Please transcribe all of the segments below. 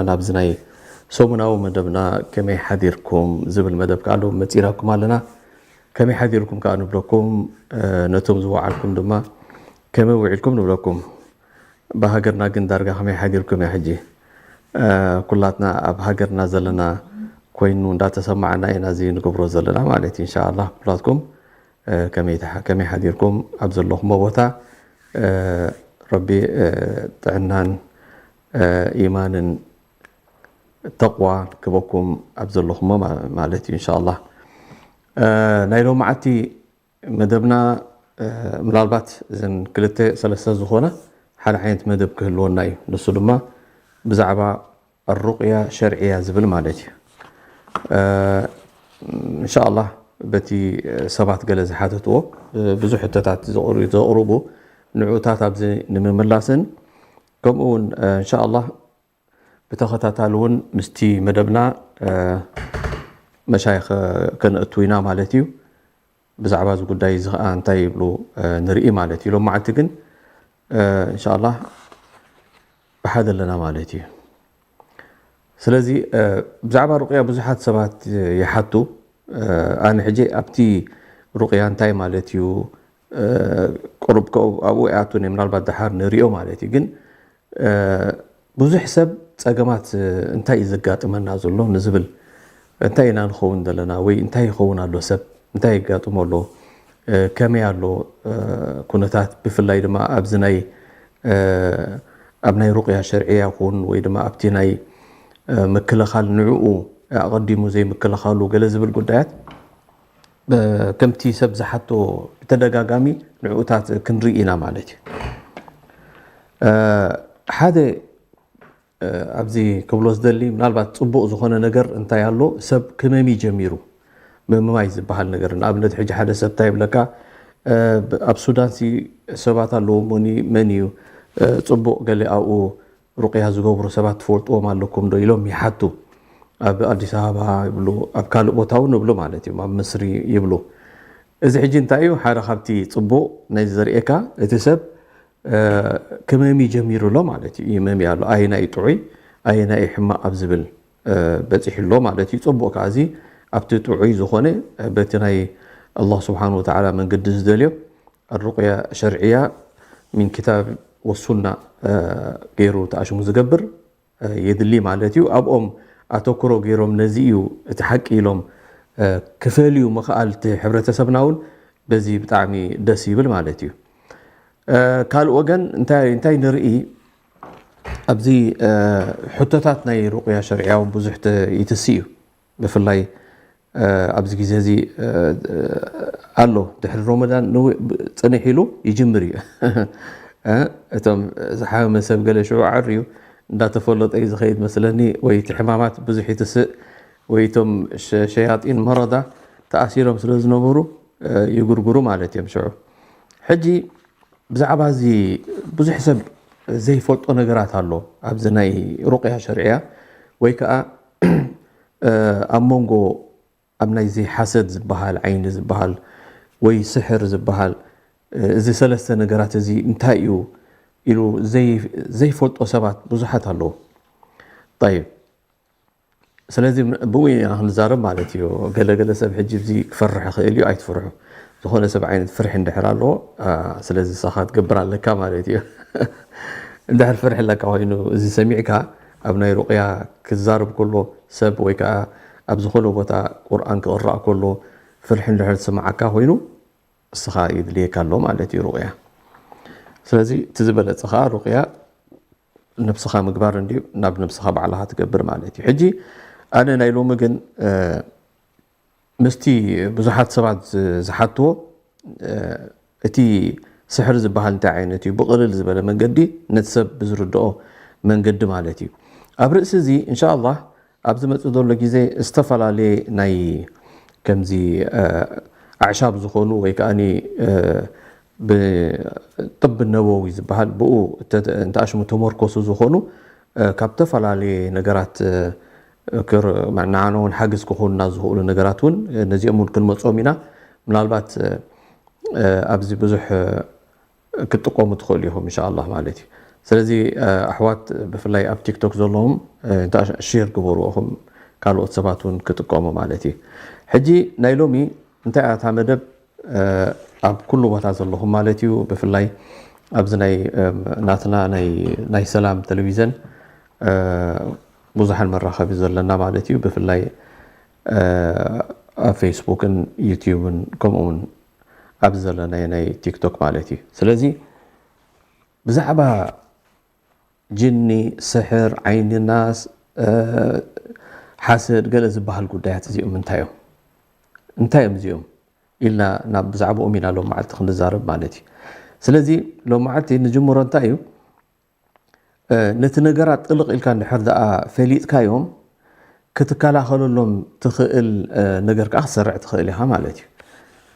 ናብዚ ናይ ሰሙናዊ መደብና ከመይ ሓዲርኩም ዝብል መደብ ከኣ ሎም መጺናኩም ኣለና። ከመይ ሓዲርኩም ከኣ ንብለኩም፣ ነቶም ዝወዓልኩም ድማ ከመይ ውዒልኩም ንብለኩም። ብሃገርና ግን ዳርጋ ከመይ ሓዲርኩም እያ ሕጂ። ኩላትና ኣብ ሃገርና ዘለና ኮይኑ እንዳተሰማዕና ኢና እዚ ንገብሮ ዘለና ማለት እዩ። ኢንሻኣላህ ኩላትኩም ከመይ ሓዲርኩም ኣብ ዘለኹሞ ቦታ ረቢ ጥዕናን ኢማንን ተቕዋ ክበኩም ኣብ ዘለኹሞ ማለት እዩ። ኢንሻኣላህ ናይ ሎማዓቲ መደብና ምናልባት እዘን ክልተ ሰለስተ ዝኾነ ሓደ ዓይነት መደብ ክህልወና እዩ። ንሱ ድማ ብዛዕባ ሩቅያ ሸርዕያ ዝብል ማለት እዩ። እንሻኣላህ በቲ ሰባት ገለ ዝሓተትዎ ብዙሕ ሕቶታት ዘቕርቡ ንዕኡታት ኣብዚ ንምምላስን ከምኡ እውን እንሻኣላህ ብተኸታታሊ እውን ምስቲ መደብና መሻይኽ ከነእቱ ኢና ማለት እዩ። ብዛዕባ እዚ ጉዳይ እዚ ከዓ እንታይ ይብሉ ንርኢ ማለት እዩ። ሎም መዓልቲ ግን እንሻላ ብሓደ ኣለና ማለት እዩ። ስለዚ ብዛዕባ ሩቅያ ብዙሓት ሰባት ይሓቱ። ኣነ ሕጂ ኣብቲ ሩቅያ እንታይ ማለት እዩ ቁሩብ ኣብኡ ይኣቱን ምናልባት ድሓር ንሪኦ ማለት እዩ። ግን ብዙሕ ሰብ ጸገማት እንታይ እዩ ዘጋጥመና ዘሎ ንዝብል እንታይ ኢና ንኸውን ዘለና ወይ እንታይ ይኸውን ኣሎ ሰብ እንታይ የጋጥሞ ኣሎ ከመይ ኣሎ ኩነታት ብፍላይ ድማ ኣብዚ ናይ ኣብ ናይ ሩቅያ ሸርዕያ ይኹን ወይ ድማ ኣብቲ ናይ ምክልኻል ንዕኡ ኣቐዲሙ ዘይምክልኻሉ ገለ ዝብል ጉዳያት ከምቲ ሰብ ዝሓቶ ብተደጋጋሚ ንዕኡታት ክንርኢ ኢና ማለት እዩ። ሓደ ኣብዚ ክብሎ ዝደሊ ምናልባት ፅቡቕ ዝኾነ ነገር እንታይ ኣሎ ሰብ ክመሚ ጀሚሩ ምምማይ ዝበሃል ነገር ንኣብነት ሕጂ ሓደ ሰብ እንታይ ይብለካ ኣብ ሱዳን ሲ ሰባት ኣለዎ ሞኒ መን እዩ ፅቡቕ ገለ ኣብኡ ሩቅያ ዝገብሩ ሰባት ትፈልጥዎም ኣለኩም ዶ ኢሎም ይሓቱ። ኣብ ኣዲስ ኣበባ ይብሉ ኣብ ካልእ ቦታ እውን ይብሉ ማለት እዮም ኣብ ምስሪ ይብሉ። እዚ ሕጂ እንታይ እዩ ሓደ ካብቲ ፅቡቕ ነዚ ዘርእየካ እቲ ሰብ ክመሚ ጀሚሩ ኣሎ ማለት እዩ። ይመሚ ኣሎ ኣየናይ ጥዑይ ኣየናይ ሕማቕ ኣብ ዝብል በፂሑ ኣሎ ማለት እዩ። ፅቡቕ ከዓ እዚ ኣብቲ ጥዑይ ዝኾነ በቲ ናይ ኣላህ ስብሓን ወተዓላ መንገዲ ዝደልዮ ኣሩቅያ ሸርዕያ ሚን ክታብ ወሱና ገይሩ ተኣሽሙ ዝገብር የድሊ ማለት እዩ። ኣብኦም ኣተኩሮ ገይሮም ነዚ እዩ እቲ ሓቂ ኢሎም ክፈልዩ ምኽኣል እቲ ሕብረተሰብና እውን በዚ ብጣዕሚ ደስ ይብል ማለት እዩ። ካልእ ወገን እንታይ እንታይ ንርኢ ኣብዚ ሕቶታት ናይ ሩቅያ ሸርዕያ እውን ብዙሕ ይትሲ እዩ። ብፍላይ ኣብዚ ግዜ እዚ ኣሎ ድሕሪ ሮመዳን ንው- ጽንሕ ኢሉ ይጅምር እዩ። እቶም ዝሓመመ ሰብ ገለ ሽዑ ዓር እዩ እንዳተፈለጠ እዩ ዝኸይድ መስለኒ ወይ እቲ ሕማማት ብዙሕ ይትስእ ወይ እቶም ሸ- ሸያጢን መረዳ ተኣሲሮም ስለ ዝነበሩ ይጉርጉሩ ማለት እዮም ሽዑ። ሕጂ ብዛዕባ እዚ ብዙሕ ሰብ ዘይፈልጦ ነገራት ኣሎ ኣብዚ ናይ ሩቅያ ሸርዕያ ወይ ከዓ ኣብ መንጎ ኣብ ናይ እዚ ሓሰድ ዝበሃል ዓይኒ ዝበሃል ወይ ስሕር ዝበሃል እዚ ሰለስተ ነገራት እዚ እንታይ እዩ ኢሉ ዘይፈልጦ ሰባት ብዙሓት ኣለዉ። ጠይብ ስለዚ ብኡ ኢና ክንዛረብ ማለት እዩ። ገለገለ ሰብ ሕጂ እዚ ክፈርሕ ይኽእል እዩ፣ ኣይትፍርሑ። ዝኾነ ሰብ ዓይነት ፍርሒ እንድሕር ኣለዎ፣ ስለዚ ንስኻ ክትገብር ኣለካ ማለት እዩ። እንድሕር ፍርሒ ኣለካ ኮይኑ እዚ ሰሚዕካ ኣብ ናይ ሩቕያ ክዛረብ ከሎ ሰብ ወይ ከዓ ኣብ ዝኾነ ቦታ ቁርኣን ክቕራእ ከሎ ፍርሒ እንድሕር ዝስምዓካ ኮይኑ እስኻ የድልየካ ኣሎ ማለት እዩ ሩቕያ። ስለዚ እቲ ዝበለፀ ከዓ ሩቕያ ነብስኻ ምግባር እንድዩ ናብ ነብስኻ ባዕልኻ ትገብር ማለት እዩ። ሕጂ ኣነ ናይ ሎሚ ግን ምስቲ ብዙሓት ሰባት ዝሓትዎ እቲ ስሕር ዝበሃል እንታይ ዓይነት እዩ ብቕልል ዝበለ መንገዲ ነቲ ሰብ ብዝርድኦ መንገዲ ማለት እዩ። ኣብ ርእሲ እዚ እንሻ ኣላህ ኣብ ዝመፅእ ዘሎ ግዜ ዝተፈላለየ ናይ ከምዚ ኣዕሻብ ዝኾኑ ወይ ከዓ ብጥብ ነበዊ ዝበሃል ብኡ እንተኣሽሙ ተመርኮሱ ዝኾኑ ካብ ዝተፈላለየ ነገራት ንዓና እውን ሓግዝ ክኾኑና ዝኽእሉ ነገራት እውን ነዚኦም እውን ክንመፅኦም ኢና። ምናልባት ኣብዚ ብዙሕ ክትጥቀሙ ትኽእሉ ኢኹም እንሻ ኣላህ ማለት እዩ። ስለዚ ኣሕዋት ብፍላይ ኣብ ቲክቶክ ዘለዎም እንታይ ሼር ግበሩ እኹም ካልኦት ሰባት እውን ክጥቀሙ ማለት እዩ። ሕጂ ናይ ሎሚ እንታይ እያ እታ መደብ? ኣብ ኩሉ ቦታ ዘለኹም ማለት እዩ። ብፍላይ ኣብዚ ናይ ናትና ናይ ሰላም ቴሌቪዘን ብዙሓን መራኸቢ ዘለና ማለት እዩ። ብፍላይ ኣብ ፌስቡክን ዩቲዩብን ከምኡውን ኣብዚ ዘለና ናይ ቲክቶክ ማለት እዩ። ስለዚ ብዛዕባ ጅኒ፣ ስሕር፣ ዓይኒ ናስ፣ ሓሰድ፣ ገለ ዝበሃል ጉዳያት እዚኦም እንታይ እዮም እንታይ እዮም እዚኦም ኢልና ናብ ብዛዕባኦም ኢና ሎም መዓልቲ ክንዛረብ ማለት እዩ። ስለዚ ሎም መዓልቲ ንጅምሮ እንታይ እዩ? ነቲ ነገራት ጥልቕ ኢልካ እንድሕር ደኣ ፈሊጥካዮም ክትከላኸለሎም ትኽእል ነገር ከዓ ክትሰርዕ ትኽእል ኢኻ ማለት እዩ።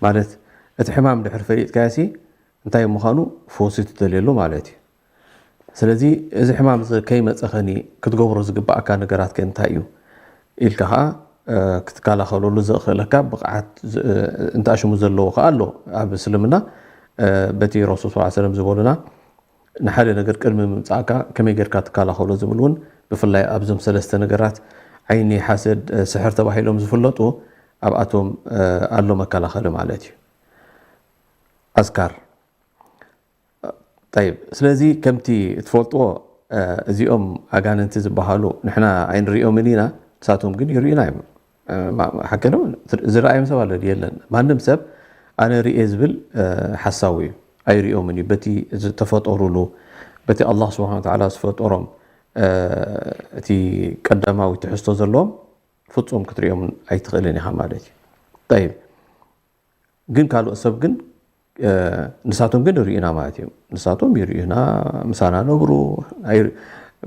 ማለት እቲ ሕማም እንድሕር ፈሊጥካዮ ሲ እንታይ ምዃኑ ፈውሲ ትደልየሉ ማለት እዩ። ስለዚ እዚ ሕማም እዚ ከይመፀኸኒ ክትገብሮ ዝግባኣካ ነገራት ከ እንታይ እዩ ኢልካ ከዓ ክትከላኸለሉ ዘኽእለካ ብቕዓት እንታሽሙ ዘለዎ ከዓ ኣሎ። ኣብ እስልምና በቲ ረሱል ስ ሰለም ዝበሉና ንሓደ ነገር ቅድሚ ምምፃእካ ከመይ ጌርካ ትከላኸሎ ዝብል እውን ብፍላይ ኣብዞም ሰለስተ ነገራት ዓይኒ፣ ሓሰድ፣ ስሕር ተባሂሎም ዝፍለጡ ኣብኣቶም ኣሎ መከላኸሊ ማለት እዩ። ኣዝካር። ጠይብ፣ ስለዚ ከምቲ ትፈልጥዎ እዚኦም ኣጋንንቲ ዝበሃሉ ንሕና ኣይንሪኦምን ኢና፣ ንሳቶም ግን ይርእዩና እዮም። ሓቂ ነው። ዝረኣዮም ሰብ ኣሎ የለን። ማንም ሰብ ኣነ ርኤ ዝብል ሓሳዊ እዩ። ኣይርእዮምን እዩ። በቲ ዝተፈጠሩሉ በቲ ኣላህ ስብሓን ወተዓላ ዝፈጠሮም እቲ ቀዳማዊ ትሕዝቶ ዘለዎም ፍጹም ክትርእዮም ኣይትኽእልን ኢኻ ማለት እዩ። ጠይብ፣ ግን ካልኦት ሰብ ግን ንሳቶም ግን ይርእዩና ማለት እዮም። ንሳቶም ይርእዩና፣ ምሳና ነብሩ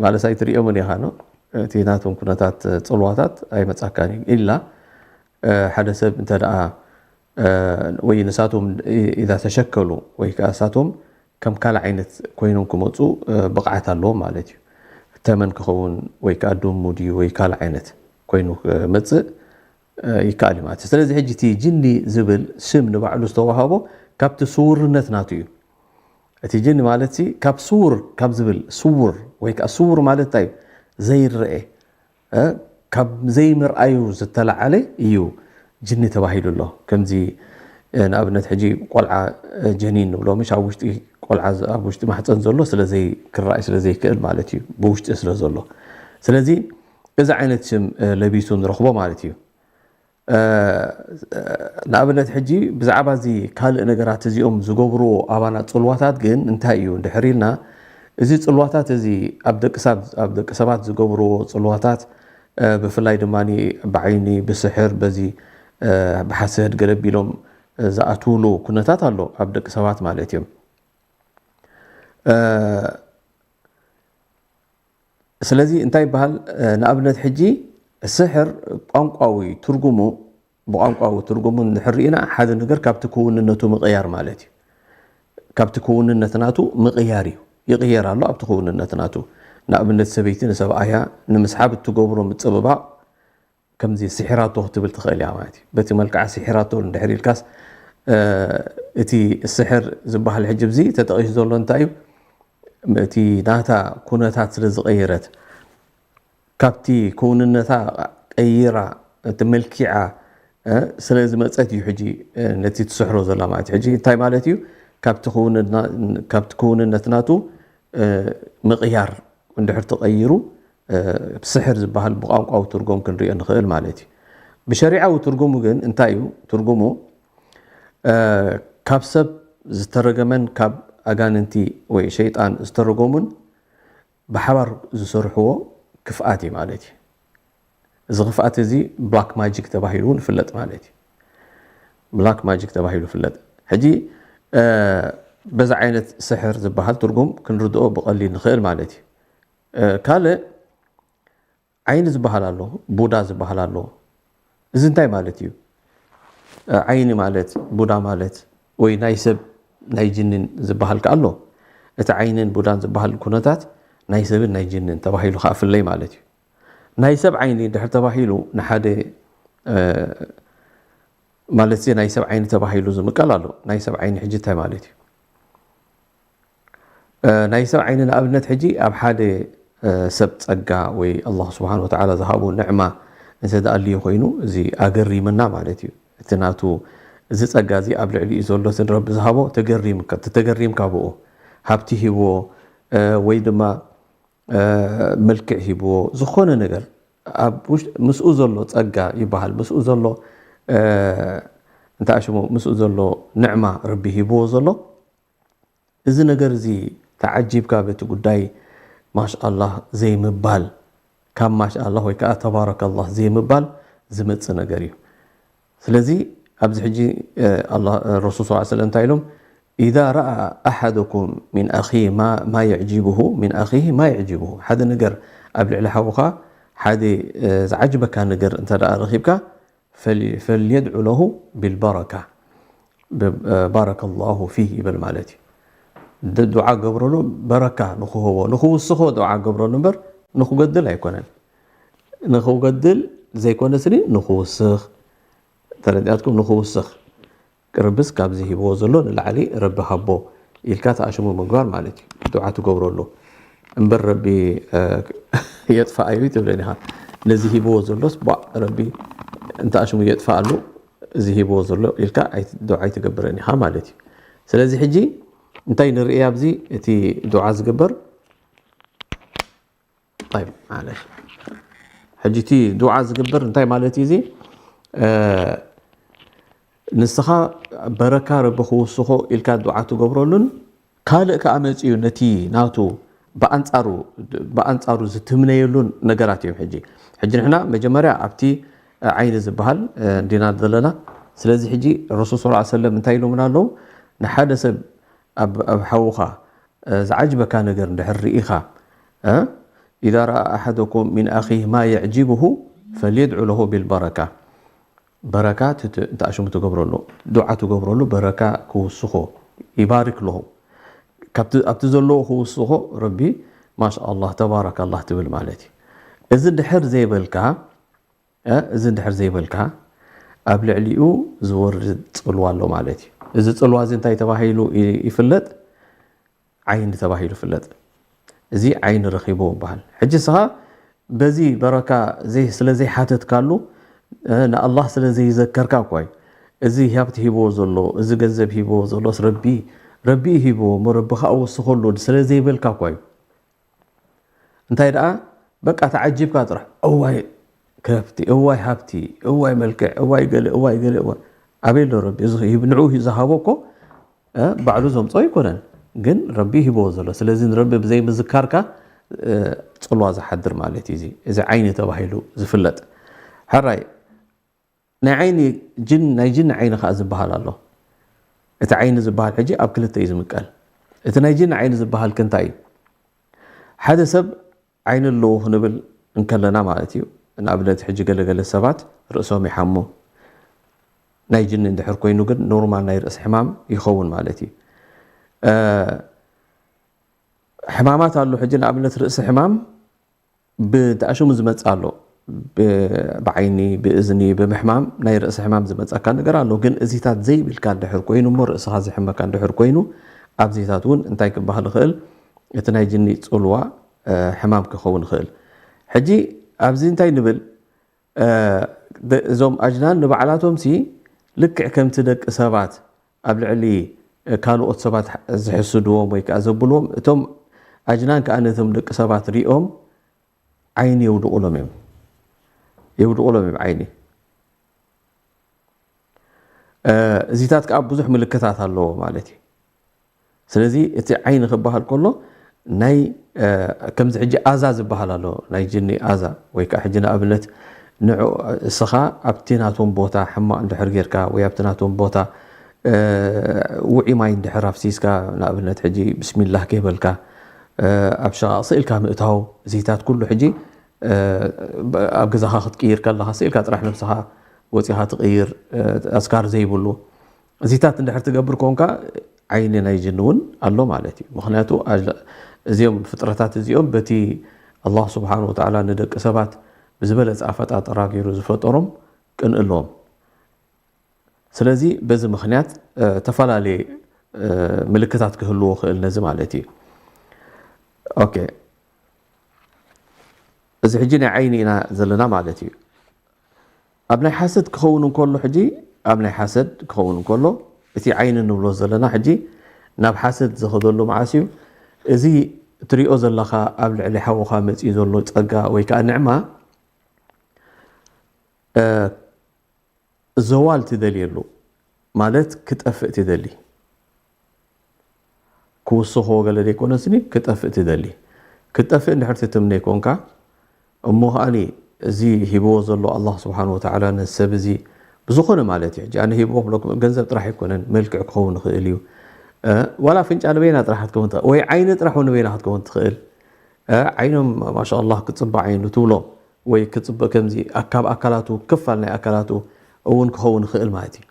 ማለት ኣይትርእዮምን ኢኻ ነው። እቲ ናቶም ኩነታት ጽልዋታት ኣይመጻካን እዩ ኢላ ሓደ ሰብ እንተ ደኣ ወይ ንሳቶም ኢዛ ተሸከሉ ወይ ከዓ ንሳቶም ከም ካልእ ዓይነት ኮይኖም ክመፁ ብቕዓት ኣለዎም ማለት እዩ። ተመን ክኸውን ወይ ከዓ ድሙ ድዩ ወይ ካልእ ዓይነት ኮይኑ ክመፅእ ይከኣል እዩ ማለት እዩ። ስለዚ ሕጂ እቲ ጅኒ ዝብል ስም ንባዕሉ ዝተዋሃቦ ካብቲ ስውርነት ናቱ እዩ። እቲ ጅኒ ማለት ሲ ካብ ስውር ካብ ዝብል ስውር ወይ ከዓ ስውር ማለት እንታይ እዩ? ዘይረአ ካብ ዘይምርኣዩ ዝተለዓለ እዩ ጅኒ ተባሂሉ ኣሎ። ከምዚ ንኣብነት ሕጂ ቆልዓ ጀኒን ንብሎ ምሽ ኣብ ውሽጢ ቆልዓ ኣብ ውሽጢ ማሕፀን ዘሎ ስለዘይ ክረኣይ ስለዘይክእል ማለት እዩ፣ ብውሽጢ ስለ ዘሎ። ስለዚ እዚ ዓይነት ሽም ለቢሱ ንረኽቦ ማለት እዩ። ንኣብነት ሕጂ ብዛዕባ እዚ ካልእ ነገራት እዚኦም ዝገብርዎ ኣባና ፅልዋታት ግን እንታይ እዩ እንድሕር ኢልና፣ እዚ ፅልዋታት እዚ ኣብ ደቂ ሰብ- ኣብ ደቂ ሰባት ዝገብርዎ ፅልዋታት ብፍላይ ድማ ብዓይኒ ብስሕር በዚ ብሓሰድ ገለ ቢሎም ዝኣትውሉ ኩነታት ኣሎ ኣብ ደቂ ሰባት ማለት እዮም። ስለዚ እንታይ ይበሃል? ንኣብነት ሕጂ ስሕር ቋንቋዊ ትርጉሙ ብቋንቋዊ ትርጉሙ እንድሕር ርኢና ሓደ ነገር ካብቲ ክውንነቱ ምቕያር ማለት እዩ። ካብቲ ክውንነት ናቱ ምቕያር እዩ። ይቕየር ኣሎ ኣብቲ ክውንነት ናቱ። ንኣብነት ሰበይቲ ንሰብኣያ ንምስሓብ እትገብሮ ምጽብባቕ ከምዚ ስሒራቶ ክትብል ትኽእል እያ ማለት እዩ። በቲ መልክዓ ስሒራቶ እንድሕር ኢልካስ እቲ ስሕር ዝበሃል ሕጂ ብዚ ተጠቒሱ ዘሎ እንታይ እዩ? እቲ ናታ ኩነታት ስለ ዝቐየረት ካብቲ ክውንነታ ቀይራ እቲ መልኪዓ ስለ ዝመፀት እዩ ሕጂ ነቲ ትስሕሮ ዘላ ማለት እዩ። ሕጂ እንታይ ማለት እዩ? ካብቲ ክውንነት ናቱ ምቕያር እንድሕር ተቐይሩ ስሕር ዝበሃል ብቋንቋዊ ትርጉም ክንሪኦ ንኽእል ማለት እዩ። ብሸሪዓዊ ትርጉሙ ግን እንታይ እዩ? ትርጉሙ ካብ ሰብ ዝተረገመን ካብ ኣጋንንቲ ወይ ሸይጣን ዝተረጎሙን ብሓባር ዝሰርሕዎ ክፍኣት እዩ ማለት እዩ። እዚ ክፍኣት እዚ ብላክ ማጂክ ተባሂሉ እውን ይፍለጥ ማለት እዩ። ብላክ ማጂክ ተባሂሉ ይፍለጥ። ሕጂ በዚ ዓይነት ስሕር ዝበሃል ትርጉም ክንርድኦ ብቐሊል ንኽእል ማለት እዩ። ካልእ ዓይኒ ዝበሃል ኣሎ፣ ቡዳ ዝበሃል ኣሎ። እዚ እንታይ ማለት እዩ? ዓይኒ ማለት ቡዳ ማለት ወይ ናይ ሰብ ናይ ጅንን ዝበሃል ከ ኣሎ። እቲ ዓይንን ቡዳን ዝበሃል ኩነታት ናይ ሰብን ናይ ጅንን ተባሂሉ ከዓ ፍለይ ማለት እዩ። ናይ ሰብ ዓይኒ ድሕር ተባሂሉ ንሓደ ማለት ናይ ሰብ ዓይኒ ተባሂሉ ዝምቀል ኣሎ። ናይ ሰብ ዓይኒ ሕጂ እንታይ ማለት እዩ? ናይ ሰብ ዓይኒ ንኣብነት ሕጂ ኣብ ሓደ ሰብ ጸጋ ወይ ኣላህ ስብሓን ወተዓላ ዝሃቦ ንዕማ እንተ ደኣ ኣልዩ ኮይኑ፣ እዚ ኣገሪምና ማለት እዩ። እቲ ናቱ፣ እዚ ጸጋ እዚ ኣብ ልዕሊኡ ዘሎ፣ እቲ ንረቢ ዝሃቦ፣ ተገሪምካ፣ ተተገሪምካ ብኡ፣ ሃብቲ ሂብዎ፣ ወይ ድማ መልክዕ ሂብዎ፣ ዝኾነ ነገር ኣብ ውሽጢ፣ ምስኡ ዘሎ ጸጋ ይበሃል፣ ምስኡ ዘሎ፣ እንታይ ሽሙ፣ ምስኡ ዘሎ ንዕማ ረቢ ሂብዎ ዘሎ፣ እዚ ነገር እዚ ተዓጂብካ በቲ ጉዳይ ማሻኣላህ ዘይምባል፣ ካብ ማሻኣላህ ወይ ከዓ ተባረከላህ ዘይምባል ዝመጽእ ነገር እዩ። ስለዚ ኣብዚ ሕጂ ረሱል ስ ሰለም እንታይ ኢሎም፣ ኢዛ ረኣ ኣሓደኩም ሚን ኣኺሂ ማ የዕጂቡሁ ሚን ኣኺሂ ማ የዕጂቡሁ፣ ሓደ ነገር ኣብ ልዕሊ ሓውኻ ሓደ ዝዓጅበካ ነገር እንተ ረኺብካ፣ ፈልየድዑ ለሁ ቢልበረካ፣ ባረከ ላሁ ፊህ ይበል ማለት እዩ። ዱዓ ገብረሉ፣ በረካ ንክህቦ፣ ንክውስኾ ዱዓ ገብረሉ እምበር ንክገድል ኣይኮነን። ንክገድል ዘይኮነ ስኒ ንክውስኽ፣ ተረዲኣትኩም፣ ንክውስኽ፣ ቅርብስ ካብዚ ሂብዎ ዘሎ ንላዕሊ ረቢ ሃቦ ኢልካ ተኣሽሙ ምግባር ማለት እዩ። ዱዓ ትገብረሉ እምበር ረቢ የጥፋኣዩ ትብለን ኢኻ። ነዚ ሂብዎ ዘሎስ ቧዕ ረቢ እንተኣሽሙ የጥፋኣሉ፣ እዚ ሂብዎ ዘሎ ኢልካ ዱዓ ኣይትገብረን ኢኻ ማለት እዩ። ስለዚ ሕጂ እንታይ ንርኢ ኣብዚ፣ እቲ ዱዓ ዝግበር፣ ማለሽ፣ ሕጂ እቲ ዱዓ ዝግበር እንታይ ማለት እዩ? እዚ ንስኻ በረካ ረቢ ክውስኾ ኢልካ ዱዓ ትገብረሉን ካልእ ከኣ መጺኡ ነቲ ናቱ ብኣንጻሩ፣ ብኣንጻሩ ዝትምነየሉን ነገራት እዮም። ሕጂ፣ ሕጂ ንሕና መጀመርያ ኣብቲ ዓይኒ ዝበሃል እንዲና ዘለና። ስለዚ ሕጂ ረሱል ስ ሰለም እንታይ ኢሎምና ኣለዉ? ንሓደ ሰብ ኣብ፣ ኣብ ሓውኻ ዝዓጅበካ ነገር እንድሕር ርኢኻ፣ ኢዛ ረኣ ኣሓደኩም ሚን ኣኺህ ማ የዕጅብሁ ፈልየድዑ ለሁ ቢልበረካ፣ በረካ ትኣሽሙ ትገብረሉ፣ ዱዓ ትገብረሉ፣ በረካ ክውስኾ፣ ይባርክ ለሁ፣ ኣብቲ ዘለዎ ክውስኾ ረቢ ማሻ ኣላህ ተባረከ ኣላህ ትብል ማለት እዩ። እዚ እንድሕር ዘይበልካ፣ እዚ እንድሕር ዘይበልካ፣ ኣብ ልዕሊኡ ዝወርድ ጽልዋ ኣሎ ማለት እዩ። እዚ ጽልዋ እዚ እንታይ ተባሂሉ ይፍለጥ? ዓይኒ ተባሂሉ ይፍለጥ። እዚ ዓይኒ ረኺቡ ይበሃል። ሕጂ ንስኻ በዚ በረካ ስለ ዘይሓተትካሉ፣ ንኣላህ ስለ ዘይዘከርካ እኳ እዩ። እዚ ሃብቲ ሂብዎ ዘሎ፣ እዚ ገንዘብ ሂብዎ ዘሎስ ረቢ፣ ረቢ እዩ ሂብዎ እሞ ረቢ ከኣ ወስኸሉ ስለ ዘይበልካ እኳ እዩ። እንታይ ደኣ በቃ ተዓጂብካ ጥራሕ፣ እዋይ ከፍቲ፣ እዋይ ሃብቲ፣ እዋይ መልክዕ፣ እዋይ ገለ፣ እዋይ ገለ፣ እዋይ ኣበይ ኣሎ ረቢ? እዚ ሂብ-፣ ንዑ ዝሃቦ እኮ፣ እ፣ ባዕሉ ዘምጾ ኣይኮነን፣ ግን ረቢ ሂብዎ ዘሎ። ስለዚ ንረቢ ብዘይ ምዝካርካ፣ እ፣ ጽልዋ ዝሓድር ማለት እዩ። እዚ፣ እዚ ዓይኒ ተባሂሉ ዝፍለጥ። ሕራይ፣ ናይ ዓይኒ ጅን፣ ናይ ጅን ዓይኒ ከኣ ዝበሃል ኣሎ። እቲ ዓይኒ ዝበሃል ሕጂ ኣብ ክልተ እዩ ዝምቀል። እቲ ናይ ጅን ዓይኒ ዝበሃል ከ እንታይ እዩ? ሓደ ሰብ ዓይኒ ኣለዎ ክንብል እንከለና ማለት እዩ። ንኣብነት ሕጂ ገለገለ ሰባት ርእሶም ይሓሙ። ናይ ጅኒ እንድሕር ኮይኑ ግን ኖርማል ናይ ርእሲ ሕማም ይኸውን ማለት እዩ። እ፣ ሕማማት ኣሎ። ሕጂ ንኣብነት ርእሲ ሕማም ብተኣሽሙ ዝመጽእ ኣሎ። ብ-፣ ብዓይኒ፣ ብእዝኒ፣ ብምሕማም ናይ ርእሲ ሕማም ዝመጸካ ነገር ኣሎ። ግን እዚታት ዘይብልካ እንድሕር ኮይኑ እሞ ርእስኻ ዝሕመካ እንድሕር ኮይኑ ኣብዚታት እውን እንታይ ክበሃል ይኽእል? እቲ ናይ ጅኒ ጽልዋ፣ እ፣ ሕማም ክኸውን ይኽእል። ሕጂ ኣብዚ እንታይ ንብል? እ፣ ደ-፣ እዞም ኣጅናን ንባዕላቶም ሲ ልክዕ ከምቲ ደቂ ሰባት ኣብ ልዕሊ፣ እ፣ ካልኦት ሰባት ዝሕስድዎም ወይ ከኣ ዘብልዎም፣ እቶም ኣጅናን ከኣ ነቶም ደቂ ሰባት ሪኦም ዓይኒ የውድቑሎም እዮም። የውድቑሎም እዮም ዓይኒ። እ፣ እዚታት ከኣ ብዙሕ ምልክታት ኣለዎ ማለት እዩ። ስለዚ እቲ ዓይኒ ክበሃል ከሎ ናይ፣ እ፣ ከምዚ ሕጂ ኣዛ ዝበሃል ኣሎ፣ ናይ ጅኒ ኣዛ፣ ወይ ከኣ ሕጂ ንኣብነት ንዑ፣ እስኻ ኣብቲ ናቶም ቦታ ሕማቕ እንድሕር ጌርካ ወይ ኣብቲ ናቶም ቦታ፣ እ፣ ውዑይ ማይ እንድሕር ኣፍሲስካ፣ ንኣብነት ሕጂ ብስሚላህ ከይበልካ፣ እ፣ ኣብ ሸቓቕ ስኢልካ ምእታው፣ እዚታት ኩሉ ሕጂ፣ እ፣ ኣብ ገዛኻ ክትቅይር ከለኻ ስኢልካ ጥራሕ ነብስኻ ወጺኻ ትቕይር፣ እ፣ ኣዝካር ዘይብሉ እዚታት እንድሕር ትገብር ኮንካ ዓይኒ ናይ ጅን እውን ኣሎ ማለት እዩ። ምኽንያቱ ኣጅ-፣ እዚኦም ፍጥረታት እዚኦም በቲ ኣላህ ስብሓን ወተዓላ ንደቂ ሰባት ብዝበለጸ ኣፈጣጥራ ገይሩ ዝፈጠሮም ቅንእ ኣለዎም። ስለዚ በዚ ምኽንያት፣ እ፣ ተፈላለየ፣ እ፣ ምልክታት ክህልዎ ክእል ነዚ ማለት እዩ። ኦኬ፣ እዚ ሕጂ ናይ ዓይኒ ኢና ዘለና ማለት እዩ። ኣብ ናይ ሓሰድ ክኸውን እንከሎ ሕጂ ኣብ ናይ ሓሰድ ክኸውን እንከሎ እቲ ዓይኒ ንብሎ ዘለና ሕጂ ናብ ሓሰድ ዝኸደሉ መዓስ እዩ? እዚ እትሪኦ ዘለኻ ኣብ ልዕሊ ሓውኻ መፂኡ ዘሎ ፀጋ ወይ ከዓ ንዕማ እ፣ ዘዋል ትደልየሉ ማለት ክጠፍእ ትደሊ። ክውስኾ ገለ ዘይኮነስኒ ክጠፍእ ትደሊ። ክጠፍእ እንድሕር ትትምነ ይኮንካ እሞ ከኣኒ እዚ ሂብዎ ዘሎ ኣላህ ስብሓን ወተዓላ ነዚ ሰብ እዚ ብዝኾነ ማለት እዩ። ሕጂ ኣነ ሂብዎ ክብለኩም ገንዘብ ጥራሕ ኣይኮነን፣ መልክዕ ክኸውን ይኽእል እዩ። እ፣ ዋላ ኣፍንጫ ንበይና ጥራሕ ክትከውን ትኽእል፣ ወይ ዓይኒ ጥራሕ እውን ንበይና ክትከውን ትኽእል። እ፣ ዓይኖም ማሻ ኣላህ ክፅበ ዓይኑ ትብሎ ወይ ክፅበ ከምዚ ካብ ኣካላቱ ክፋል ናይ ኣካላቱ እውን ክኸውን ይኽእል ማለት እዩ።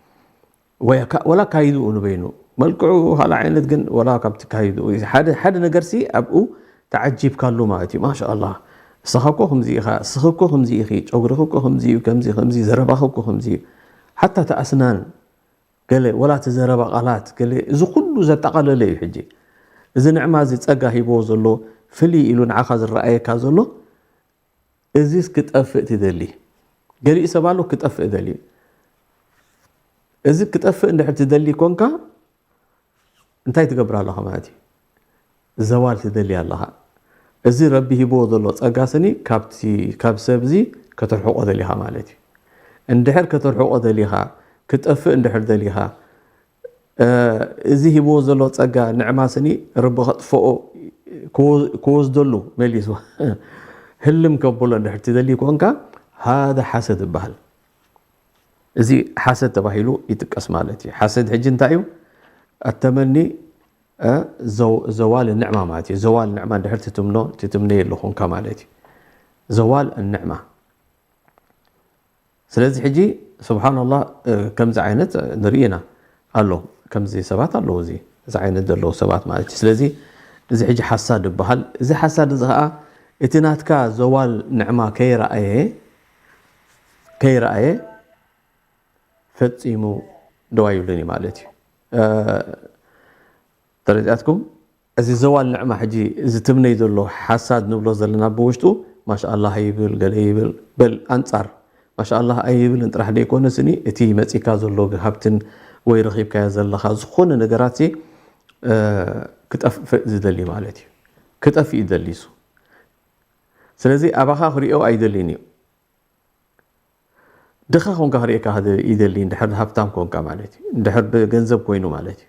ወይ ኣካ- ወላ ኣካይድኡ ንበይኑ መልክዑ ካልእ ዓይነት ግን ወላ ካብቲ ካይድኡ ሓደ ሓደ ነገር ሲ ኣብኡ ተዓጂብካሉ ማለት እዩ። ማሻ ኣላህ እስኻ እኮ ከምዚ ኢኻ፣ እስኺ እኮ ከምዚ ኢኺ፣ ጨጉርኺ እኮ ከምዚ እዩ፣ ከምዚ ከምዚ ዘረባኺ እኮ ከምዚ እዩ፣ ሓታ እቲ ኣስናን ገለ ወላ እቲ ዘረባ ቃላት ገለ እዚ ኩሉ ዘጠቓለለ እዩ። ሕጂ እዚ ንዕማ እዚ ጸጋ ሂብዎ ዘሎ ፍልይ ኢሉ ንዓኻ ዝረኣየካ ዘሎ እዚስ ክጠፍእ ትደሊ። ገሊኡ ሰብ ኣሎ ክጠፍእ ደልዩ። እዚ ክጠፍእ እንድሕር ትደሊ ኮንካ እንታይ ትገብር ኣለኻ ማለት እዩ? ዘዋል ትደሊ ኣለኻ። እዚ ረቢ ሂብዎ ዘሎ ጸጋ ስኒ ካብቲ ካብ ሰብ እዚ ከተርሕቆ ደሊኻ ማለት እዩ። እንድሕር ከተርሕቆ ደሊኻ ክጠፍእ እንድሕር ደሊኻ እ፣ እዚ ሂብዎ ዘሎ ጸጋ ንዕማ ስኒ ረቢ ከጥፍኦ ክወ- ክወስደሉ መሊሱ ህልም ከብሎ እንድሕር ትደሊ ኮንካ ሃደ ሓሰድ ይበሃል። እዚ ሓሰድ ተባሂሉ ይጥቀስ ማለት እዩ። ሓሰድ ሕጂ እንታይ እዩ? ኣተመኒ እ፣ ዘው- ዘዋል ንዕማ ማለት እዩ። ዘዋል ንዕማ እንድሕር ትትምኖ ትትምነየሉ ኮንካ ማለት እዩ። ዘዋል ንዕማ ስለዚ ሕጂ ስብሓንላህ እ፣ ከምዚ ዓይነት ንርኢ ኢና ኣሎ ከምዚ ሰባት ኣለዉ እዚ እዚ ዓይነት ዘለዉ ሰባት ማለት እዩ። ስለዚ እዚ ሕጂ ሓሳድ ይበሃል። እዚ ሓሳድ እዚ ከዓ እቲ ናትካ ዘዋል ንዕማ ከይረኣየ ከይረኣየ ፈፂሙ ደው ኣይብልን እዩ ማለት እዩ። እ፣ ተረዲኣትኩም? እዚ ዘዋል ንዕማ ሕጂ እዚ ትምነይ ዘሎ ሓሳድ ንብሎ ዘለና ብውሽጡ ማሻኣላህ ይብል ገለ ይብል በል ኣንጻር ማሻኣላህ ኣይብልን ጥራሕ ዘይኮነ ስኒ እቲ መፂካ ዘሎ ሃብትን ወይ ረኺብካዮ ዘለኻ ዝኾነ ነገራት ሲ፣ እ፣ ክጠፍእ ዝደሊ ማለት እዩ። ክጠፍእ ይደሊ እሱ። ስለዚ ኣባኻ ክሪኦ ኣይደልን እዩ። ድኻ ኮንካ ክርእየካ ይደሊ እንድሕር ሃብታም ኮንካ ማለት እዩ። እንድሕር ብገንዘብ ኮይኑ ማለት እዩ።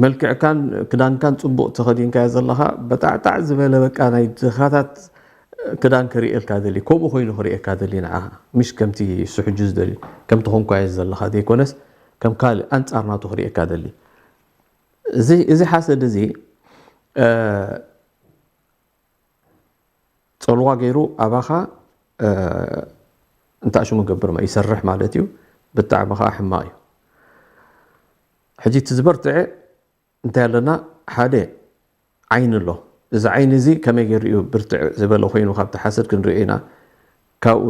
መልክዕካን ክዳንካን ጽቡቕ ተኸዲንካዮ ዘለኻ በጣዕጣዕ ዝበለ በቃ ናይ ድኻታት ክዳን ክርእየልካ ደሊ ከምኡ ኮይኑ ክርእየካ ደሊ ንዓኻ ምሽ ከምቲ እሱ ሕጂ ዝደልዩ ከምቲ ኮንኳዮ ዘለኻ ዘይኮነስ ከም ካልእ ኣንጻር ናቱ ክርእየካ ደሊ እዚ እዚ ሓሰድ እዚ እ፣ ጸልዋ ገይሩ ኣባኻ እ፣ እንታይ ሽሙ ገብር ማ- ይሰርሕ ማለት እዩ። ብጣዕሚ ከዓ ሕማቕ እዩ። ሕጂ እቲ ዝበርትዐ እንታይ ኣለና ሓደ ዓይኒ ኣሎ። እዚ ዓይኒ እዚ ከመይ ገይሩ እዩ ብርትዕ ዝበለ ኮይኑ ካብቲ ሓሰድ ክንሪኦ ኢና። ካብኡ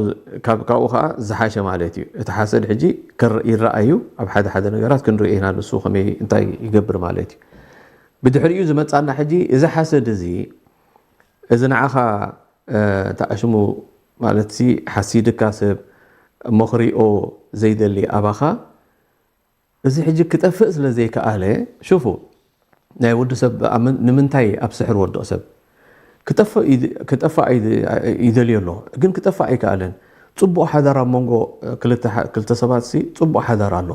ካብ- ካብኡ ከዓ ዝሓሸ ማለት እዩ። እቲ ሓሰድ ሕጂ ከር- ይረኣዩ ኣብ ሓደ ሓደ ነገራት ክንሪኦ ኢና ንሱ ከመይ እንታይ ይገብር ማለት እዩ። ብድሕሪኡ ዝመፃና ሕጂ እዚ ሓሰድ እዚ እዚ ንዓኻ እ፣ ተኣሽሙ ማለት ሲ ሓሲድካ ሰብ እሞ ክሪኦ ዘይደሊ ኣባኻ እዚ ሕጂ ክጠፍእ ስለ ዘይከኣለ ሽፉ ናይ ወዲ ሰብ ኣምን- ንምንታይ ኣብ ስሕር ወድቕ ሰብ ክጠፍእ ይድ- ክጠፍእ ኣይድ- ይደልዮ ኣሎ ግን ክጠፍእ ኣይከኣለን። ጽቡቕ ሓዳር ኣብ መንጎ ክልተ ሓ- ክልተ ሰባት ሲ ጽቡቕ ሓዳር ኣሎ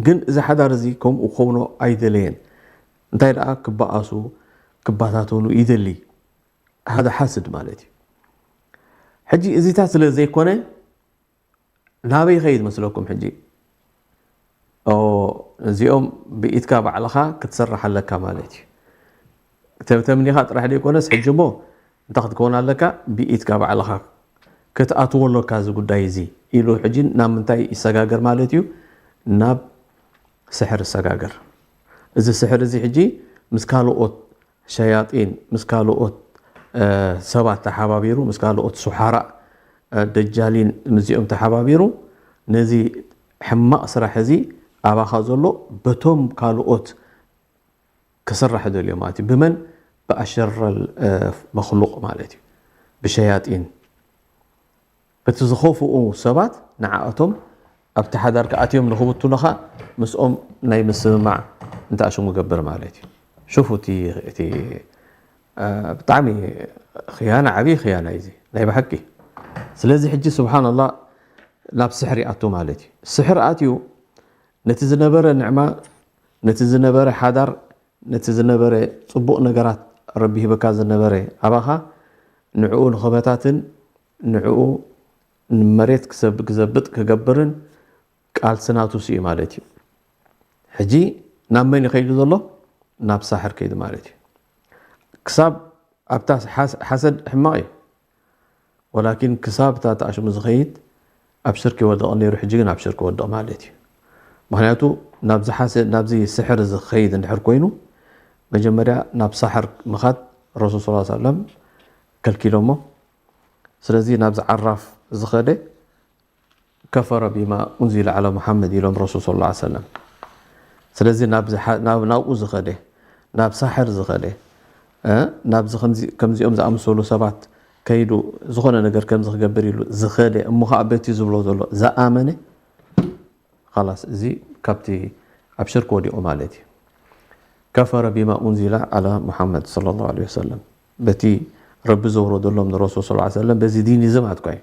ግን እዚ ሓዳር እዚ ከምኡ ክኸውኖ ኣይደለየን። እንታይ ደኣ ክበኣሱ ክባታተኑ ይደሊ ሓደ ሓስድ ማለት እዩ። ሕጂ እዚታት ስለ ዘይኮነ ናበይ ይኸይድ መስለኩም? ሕጂ ኦ፣ እዚኦም ብኢድካ ባዕልኻ ክትሰርሕ ኣለካ ማለት እዩ። ተ- ተምኒኻ ጥራሕ ዘይኮነስ ሕጂ እሞ እንታይ ክትከውን ኣለካ? ብኢድካ ባዕልኻ ክትኣትዎ ኣለካ እዚ ጉዳይ እዚ ኢሉ ሕጂ ናብ ምንታይ ይሰጋገር ማለት እዩ? ናብ ስሕር ይሰጋገር። እዚ ስሕር እዚ ሕጂ ምስ ካልኦት ሸያጢን ምስ ካልኦት እ፣ ሰባት ተሓባቢሩ ምስ ካልኦት ሱሓራእ እ፣ ደጃሊን ምስዚኦም ተሓባቢሩ ነዚ ሕማቕ ስራሕ እዚ ኣባኻ ዘሎ በቶም ካልኦት ክስራሕ ደልዮ ማለት እዩ። ብመን ብኣሸረል መክሉቕ ማለት እዩ፣ ብሸያጢን በቲ ዝኸፍኡ ሰባት ንዓኣቶም ኣብቲ ሓዳር ክኣትዮም ንኽብትኑኻ ምስኦም ናይ ምስምማዕ እንተኣሽሙ ገብር ማለት እዩ። ሽፉ እቲ ብጣዕሚ ክያና ዓብዪ ክያና እዩ ናይ ብሓቂ። ስለዚ ሕጂ ስብሓንላ ናብ ስሕር ይኣቱ ማለት እዩ። ስሕር ኣትዩ ነቲ ዝነበረ ንዕማ፣ ነቲ ዝነበረ ሓዳር፣ ነቲ ዝነበረ ፅቡቕ ነገራት ረቢ ሂበካ ዝነበረ ኣባኻ ንዕኡ ንኸበታትን ንዕኡ ንመሬት ክዘብጥ ክገብርን ቃልሲ ናቱ ስዩ ማለት እዩ። ሕጂ ናብ መን ይኸይዱ ዘሎ? ናብ ሳሕር ከይዱ ማለት እዩ። ክሳብ ኣብታ ሓሰድ ሕማቕ እዩ። ወላኪን ክሳብ እታ ተኣሽሙ ዝኸይድ ኣብ ሽርክ ይወድቕ ነይሩ፣ ሕጂ ግን ኣብ ሽርክ ወድቕ ማለት እዩ። ምክንያቱ ናብዚ ሓሰ ናብዚ ስሕር እዚ ክኸይድ እንድሕር ኮይኑ መጀመርያ ናብ ሳሕር ምኻድ ረሱል ስ ሰለም ከልኪሎሞ። ስለዚ ናብዚ ዓራፍ ዝኸደ ከፈረ ቢማ ኡንዚለ ዓላ ሙሓመድ ኢሎም ረሱል ስ ሰለም። ስለዚ ናብኡ ዝኸደ ናብ ሳሕር ዝኸደ ናብዚ ከምዚኦም ዝኣመሰሉ ሰባት ከይዱ ዝኾነ ነገር ከምዚ ክገብር ኢሉ ዝኸደ እሞ ከዓ በቲ ዝብሎ ዘሎ ዝኣመነ ላስ እዚ ካብቲ ኣብ ሽርክ ወዲቑ ማለት እዩ። ከፈረ ቢማ ኡንዚለ ዓላ ሙሓመድ ሰለላሁ ዐለይሂ ወሰለም በቲ ረቢ ዘውረደሎም ንረሱል ሰለላሁ ዐለይሂ ወሰለም በዚ ዲን እዚ ማለት እኮ እዩ።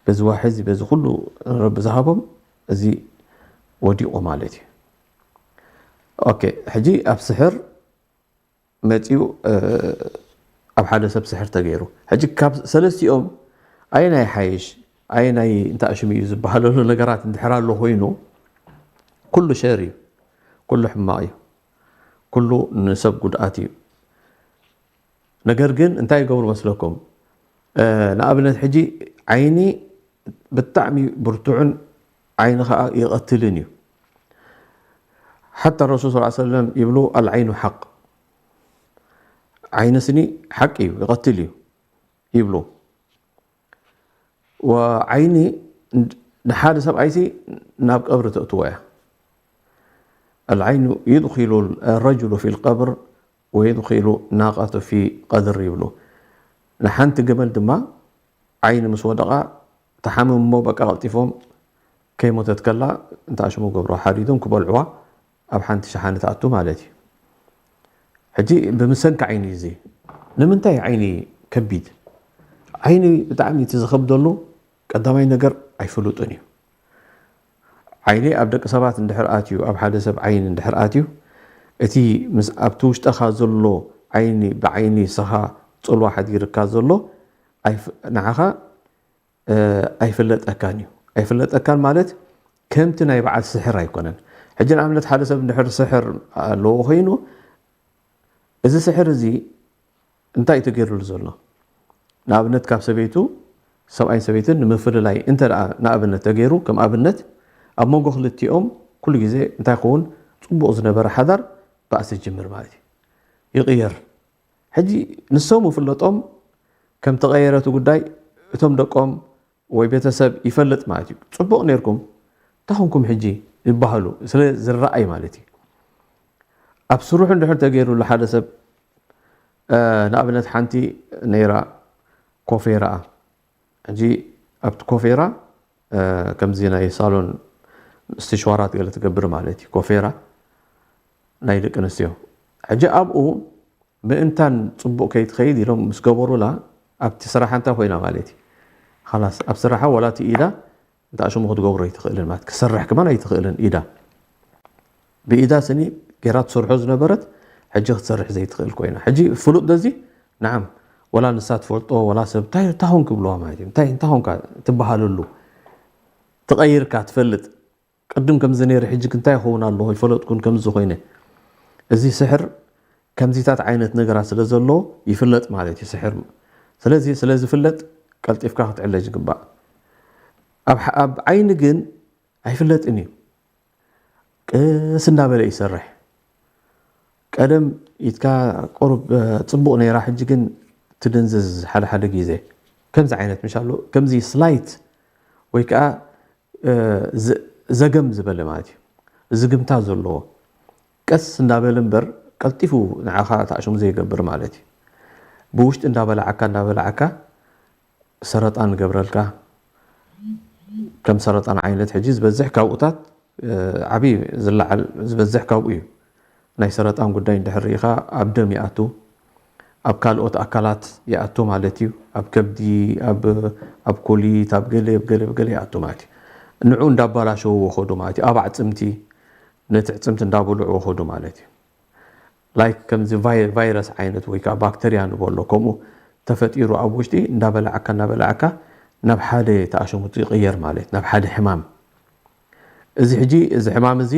በዚ ዋሒ እዚ በዚ ኩሉ ረቢ ዝሃቦም እዚ ወዲቑ ማለት እዩ። ኦኬ ሕጂ ኣብ ስሕር መፂኡ ኣብ ሓደ ሰብ ስሕር ተገይሩ። ሕጂ ካብ ሰለስቲኦም ኣየናይ ሓይሽ ኣየናይ እንተኣሽሙ እዩ ዝበሃለሉ ነገራት እንድሕር ኣሎ ኮይኑ ኩሉ ሸር እዩ፣ ኩሉ ሕማቕ እዩ፣ ኩሉ ንሰብ ጉድኣት እዩ። ነገር ግን እንታይ ይገብሩ መስለኩም? ንኣብነት ሕጂ ዓይኒ ብጣዕሚ ብርቱዕን ዓይኒ ከዓ ይቐትልን እዩ። ሓታ ረሱል ስ ሰለም ይብሉ ኣልዓይኑ ሓቅ፣ ዓይኒ ስኒ ሓቂ እዩ ይቐትል እዩ ይብሉ። ዓይኒ ንሓደ ሰብኣይሲ ናብ ቀብሪ ተእትዎ እያ። ኣልዓይኑ ዩድኪሉ ረጅሉ ፊ ልቀብር ወዩድኪሉ ናቀቱ ፊ ቀድር ይብሉ። ንሓንቲ ገመል ድማ ዓይኒ ምስ ወደቓ ተሓምም እሞ በቃ ቀልጢፎም ከይሞተት ከላ እንተኣሽሙ ገብሮ ሓሪዶም ክበልዕዋ ኣብ ሓንቲ ሸሓኒ ትኣቱ ማለት እዩ። ሕጂ ብምሰንኪ ዓይኒ እዚ ንምንታይ ዓይኒ ከቢድ ዓይኒ ብጣዕሚ እቲ ዝኸብደሉ ቀዳማይ ነገር ኣይፍሉጥን እዩ። ዓይኒ ኣብ ደቂ ሰባት እንድሕር ኣትዩ ኣብ ሓደ ሰብ ዓይኒ እንድሕር ኣትዩ እቲ ምስ ኣብቲ ውሽጠኻ ዘሎ ዓይኒ ብዓይኒ ስኻ ፅልዋ ሓዲርካ ዘሎ ንዓኻ ኣይፍለጠካን እዩ። ኣይፍለጠካን ማለት ከምቲ ናይ በዓል ስሕር ኣይኮነን። ሕጂ ንኣብነት ሓደ ሰብ እንድሕር ስሕር ኣለዎ ኮይኑ እዚ ስሕር እዚ እንታይ እዩ ተገይሩሉ ዘሎ? ንኣብነት ካብ ሰበይቱ ሰብኣይን ሰበይትን ንምፍልላይ እንተ ንኣብነት ተገይሩ ከም ኣብነት ኣብ መንጎ ክልቲኦም ኩሉ ግዜ እንታይ ክኸውን? ፅቡቕ ዝነበረ ሓዳር ባእሲ ይጅምር ማለት እዩ፣ ይቕየር። ሕጂ ንሶም ይፍለጦም ከም ተቐየረ እቲ ጉዳይ እቶም ደቆም ወይ ቤተሰብ ይፈልጥ ማለት እዩ። ፅቡቕ ነይርኩም እንታይ ኾንኩም ሕጂ ይበሃሉ ስለ ዝረኣይ ማለት እዩ። ኣብ ስርሑ እንድሕር ተገይሩሉ ሓደ ሰብ ንኣብነት ሓንቲ ነይራ ኮፌ ረኣ። ሕጂ ኣብቲ ኮፌራ ከምዚ ናይ ሳሎን ምስትሽዋራት ገለ ትገብር ማለት እዩ። ኮፌራ ናይ ደቂ ኣንስትዮ። ሕጂ ኣብኡ ምእንታን ፅቡቕ ከይትኸይድ ኢሎም ምስ ገበሩላ ኣብቲ ስራሓ እንታይ ኮይና ማለት እዩ። ላስ ኣብ ስራሓ ወላ እቲ ኢዳ እንተኣሽሙ ክትገብሮ ኣይትኽእልን ማለት ክሰርሕ ከማን ኣይትኽእልን ኢዳ ብኢዳ ስኒ ገይራ ትሰርሖ ዝነበረት ሕጂ ክትሰርሕ ዘይትኽእል ኮይና ሕጂ ፍሉጥ ደዚ ንዓም ወላ ንሳ ትፈልጦ ወላ ሰብ እንታይ እንታይ ኾንክ ይብልዋ ማለት እዩ። እንታይ እንታይ ኾንካ ትበሃለሉ ትቐይርካ ትፈልጥ ቅድም ከምዚ ነይረ ሕጂ እንታይ ይኸውን ኣሎ ይፈለጥኩን ከምዚ ኮይነ እዚ ስሕር ከምዚታት ዓይነት ነገራት ስለ ዘሎ ይፍለጥ ማለት እዩ ስሕር። ስለዚ ስለ ዝፍለጥ ቀልጢፍካ ክትዕለጅ ይግባእ። ኣብ ዓይኒ ግን ኣይፍለጥን እዩ። ቅስ እንዳበለ ይሰርሕ። ቀደም ኢትካ ቁሩብ ፅቡቕ ነይራ ሕጂ ግን ትድንዝዝ ሓደ ሓደ ግዜ ከምዚ ዓይነት ምሻሎ ከምዚ ስላይት ወይ ከዓ ዘገም ዝበለ ማለት እዩ። ዝግምታ ዘለዎ ቀስ እንዳበለ እምበር ቀልጢፉ ንዓኻ ተኣሽሙ ዘይገብር ማለት እዩ። ብውሽጢ እንዳበላዓካ እንዳበላዓካ ሰረጣን ገብረልካ። ከም ሰረጣን ዓይነት ሕጂ ዝበዝሕ ካብኡታት ዓብዪ ዝለዓል ዝበዝሕ ካብኡ እዩ። ናይ ሰረጣን ጉዳይ እንድሕር ርኢኻ ኣብ ደም ይኣቱ፣ ኣብ ካልኦት ኣካላት ይኣቱ ማለት እዩ። ኣብ ከብዲ፣ ኣብ ኩሊት፣ ኣብ ገለ ገለ ገለ ይኣቱ ማለት እዩ። ንዑ እንዳባላሸውዎ ኸዱ ማለት እዩ። ኣብ ኣዕፅምቲ፣ ነቲ ዕፅምቲ እንዳበልዕዎ ኸዱ ማለት እዩ። ላይክ ከምዚ ቫይረስ ዓይነት ወይ ከዓ ባክተርያ ንበሎ ከምኡ ተፈጢሩ ኣብ ውሽጢ እንዳበላዕካ እንዳበላዕካ ናብ ሓደ ተኣሽሙት ይቕየር ማለት ናብ ሓደ ሕማም። እዚ ሕጂ እዚ ሕማም እዚ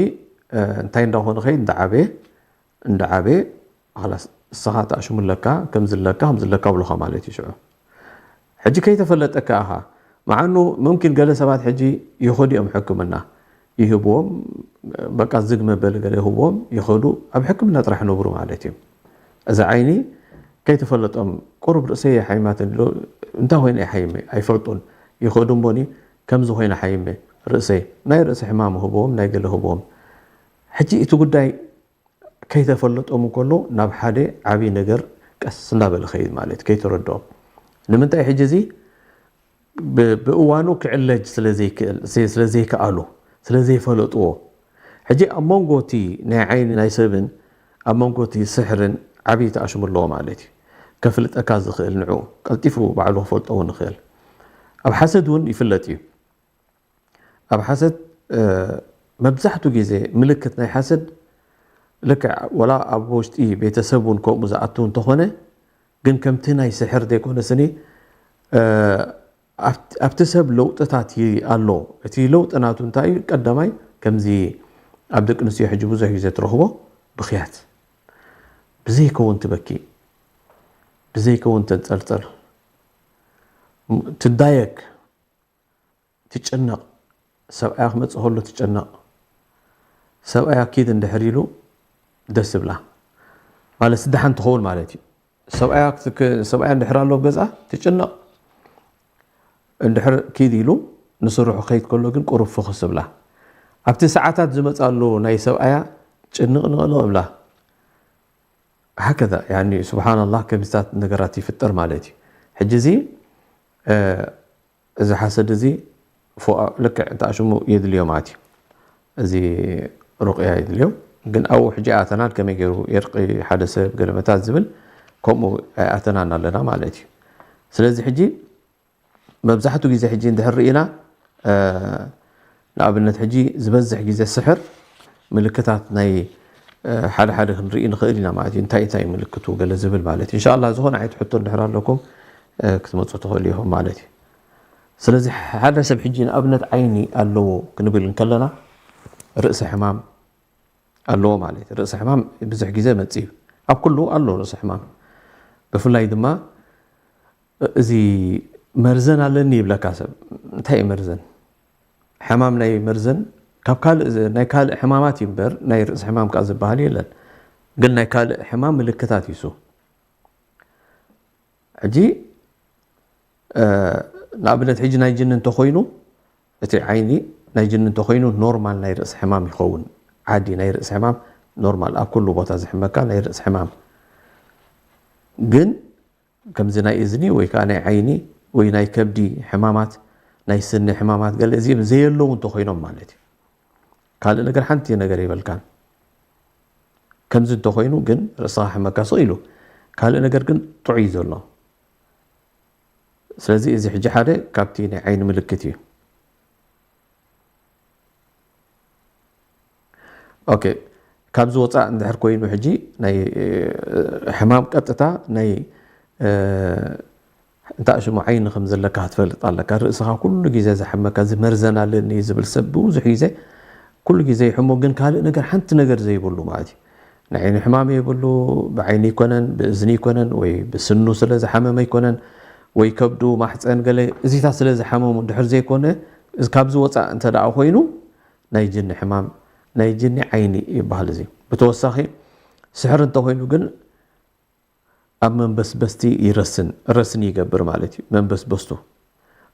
እንታይ እንዳኾነ ኸይ እንዳዓበየ እንዳዓበየ ላስ እስኻ ተኣሽሙ ኣለካ ከምዚ ኣለካ ከምዚ ኣለካ ብሎኻ ማለት እዩ። ሽዑ ሕጂ ከይተፈለጠካ ኢኻ። መዓኑ ሙምኪን ገለ ሰባት ሕጂ ይኸዱ እዮም ሕክምና ይህብዎም፣ በቃ ዝግ መበሊ ገለ ይህብዎም ይኸዱ፣ ኣብ ሕክምና ጥራሕ ነብሩ ማለት እዩ። እዚ ዓይኒ ከይተፈለጦም ቁሩብ ርእሰይ ሓይማት እንድሎ እንታይ ኮይነ ይሓይመ ኣይፈልጡን ይኸዱ እምቦኒ ከምዚ ኮይነ ሓይመ ርእሰይ ናይ ርእሲ ሕማም ህብዎም ናይ ገለ ህብዎም። ሕጂ እቲ ጉዳይ ከይተፈለጦም እንከሎ ናብ ሓደ ዓብዪ ነገር ቀስ እንዳበለ ኸይድ ማለት ከይተረድኦም። ንምንታይ ሕጂ እዚ ብእዋኑ ክዕለጅ ስለዘይክእል ስለዘይከኣሉ ስለዘይፈለጥዎ። ሕጂ ኣብ መንጎ እቲ ናይ ዓይኒ ናይ ሰብን ኣብ መንጎ እቲ ስሕርን ዓብዪ ተኣሽሙ ኣለዎ ማለት እዩ። ከፍልጠካ ዝኽእል ንዑ ቀልጢፉ ባዕሉ ክፈልጦ እውን ይኽእል። ኣብ ሓሰድ እውን ይፍለጥ እዩ። ኣብ ሓሰድ መብዛሕቱ ግዜ ምልክት ናይ ሓሰድ ልክዕ ወላ ኣብ ውሽጢ ቤተሰብ እውን ከምኡ ዝኣቱ እንተኾነ ግን ከምቲ ናይ ስሕር ዘይኮነ ስኒ ኣብቲ ሰብ ለውጥታት ኣሎ። እቲ ለውጢ ናቱ እንታይ እዩ? ቀዳማይ ከምዚ ኣብ ደቂ ኣንስትዮ ሕጂ ብዙሕ ግዜ ትረኽቦ ብኽያት ብዘይከውን ትበኪ ብዘይከውን ተንጸልጸል ትዳየግ ትጭነቕ ሰብኣያ ክመጽእ ከሎ ትጭነቕ ሰብኣያ ኪድ እንድሕር ኢሉ ደስ ብላ ማለት ስደሓን ትኸውን ማለት እዩ። ሰብኣያ ክትክ- ሰብኣያ እንድሕር ኣሎ ኣብ ገዝኣ ትጭነቕ እንድሕር ኪድ ኢሉ ንስርሑ ከይድ ከሎ ግን ቁሩብ ፍኹስ ብላ ኣብቲ ሰዓታት ዝመጻሉ ናይ ሰብኣያ ጭንቕ ንቕንቕ ብላ ሃከዛ ያኒ ስብሓንላህ ከምዚታት ነገራት ይፍጠር ማለት እዩ። ሕጂ እዚ እዚ ሓሰድ እዚ ፎኣ ልክዕ ተኣሽሙ የድልዮ ማለት እዩ። እዚ ሩቅያ የድልዮ ግን ኣብኡ ሕጂ ኣይኣተናን ከመይ ገይሩ የርቂ ሓደ ሰብ ገለመታት ዝብል ከምኡ ኣይኣተናን ኣለና ማለት እዩ። ስለዚ ሕጂ መብዛሕትኡ ግዜ ሕጂ እንድሕር ርኢና ንኣብነት ሕጂ ዝበዝሕ ግዜ ስሕር ምልክታት ናይ ሓደ ሓደ ክንርኢ ንኽእል ኢና ማለት እዩ። እንታይ እንታይ ምልክቱ ገለ ዝብል ማለት እዩ። እንሻላ ዝኾነ ዓይነት ሕቶ እንድሕር ኣለኩም ክትመፁ ትኽእሉ ኢኹም ማለት እዩ። ስለዚ ሓደ ሰብ ሕጂ ንኣብነት ዓይኒ ኣለዎ ክንብል እንከለና ርእሲ ሕማም ኣለዎ ማለት እዩ። ርእሲ ሕማም ብዙሕ ግዜ መፅእ እዩ። ኣብ ኩሉ ኣሎ ርእሲ ሕማም። ብፍላይ ድማ እዚ መርዘን ኣለኒ ይብለካ ሰብ። እንታይ እዩ መርዘን? ሕማም ናይ መርዘን ካብ ካልእ ናይ ካልእ ሕማማት እዩ እምበር ናይ ርእሲ ሕማም ከዓ ዝበሃል የለን። ግን ናይ ካልእ ሕማም ምልክታት እዩ እሱ። ሕጂ ንኣብነት ሕጂ ናይ ጅኒ እንተኮይኑ እቲ ዓይኒ ናይ ጅኒ እንተኮይኑ ኖርማል ናይ ርእሲ ሕማም ይኸውን። ዓዲ ናይ ርእሲ ሕማም ኖርማል ኣብ ኩሉ ቦታ ዝሕመካ ናይ ርእሲ ሕማም ግን ከምዚ ናይ እዝኒ ወይ ከዓ ናይ ዓይኒ ወይ ናይ ከብዲ ሕማማት ናይ ስኒ ሕማማት ገለ እዚኦም ዘየለዉ እንተኮይኖም ማለት እዩ። ካልእ ነገር ሓንቲ ነገር ይበልካን። ከምዚ እንተኮይኑ ግን ርእስኻ ሕመካ ስቕ ኢሉ ካልእ ነገር ግን ጥዑይ ዘሎ። ስለዚ እዚ ሕጂ ሓደ ካብቲ ናይ ዓይኒ ምልክት እዩ። ኦኬ ካብዚ ወፃእ እንድሕር ኮይኑ ሕጂ ናይ ሕማም ቀጥታ ናይ እንታይ ሽሙ ዓይኒ ከም ዘለካ ክትፈልጥ ኣለካ። ርእስኻ ኩሉ ግዜ ዝሓመካ ዝመርዘን ኣለኒ ዝብል ሰብ ብዙሕ ግዜ ኩሉ ግዜ ይሕሞ፣ ግን ካልእ ነገር ሓንቲ ነገር ዘይብሉ ማለት እዩ። ናይ ዓይኒ ሕማም የብሉ፣ ብዓይኒ ይኮነን ብእዝኒ ይኮነን ወይ ብስኑ ስለ ዝሓመመ ይኮነን ወይ ከብዱ ማሕፀን ገለ እዚታት ስለ ዝሓመሙ እንድሕር ዘይኮነ ካብዚ ወፃእ እንተ ደኣ ኮይኑ ናይ ጅኒ ሕማም ናይ ጅኒ ዓይኒ ይበሃል። እዚ ብተወሳኺ ስሕር እንተኮይኑ ግን ኣብ መንበስበስቲ ይረስን ረስኒ ይገብር ማለት እዩ። መንበስበስቱ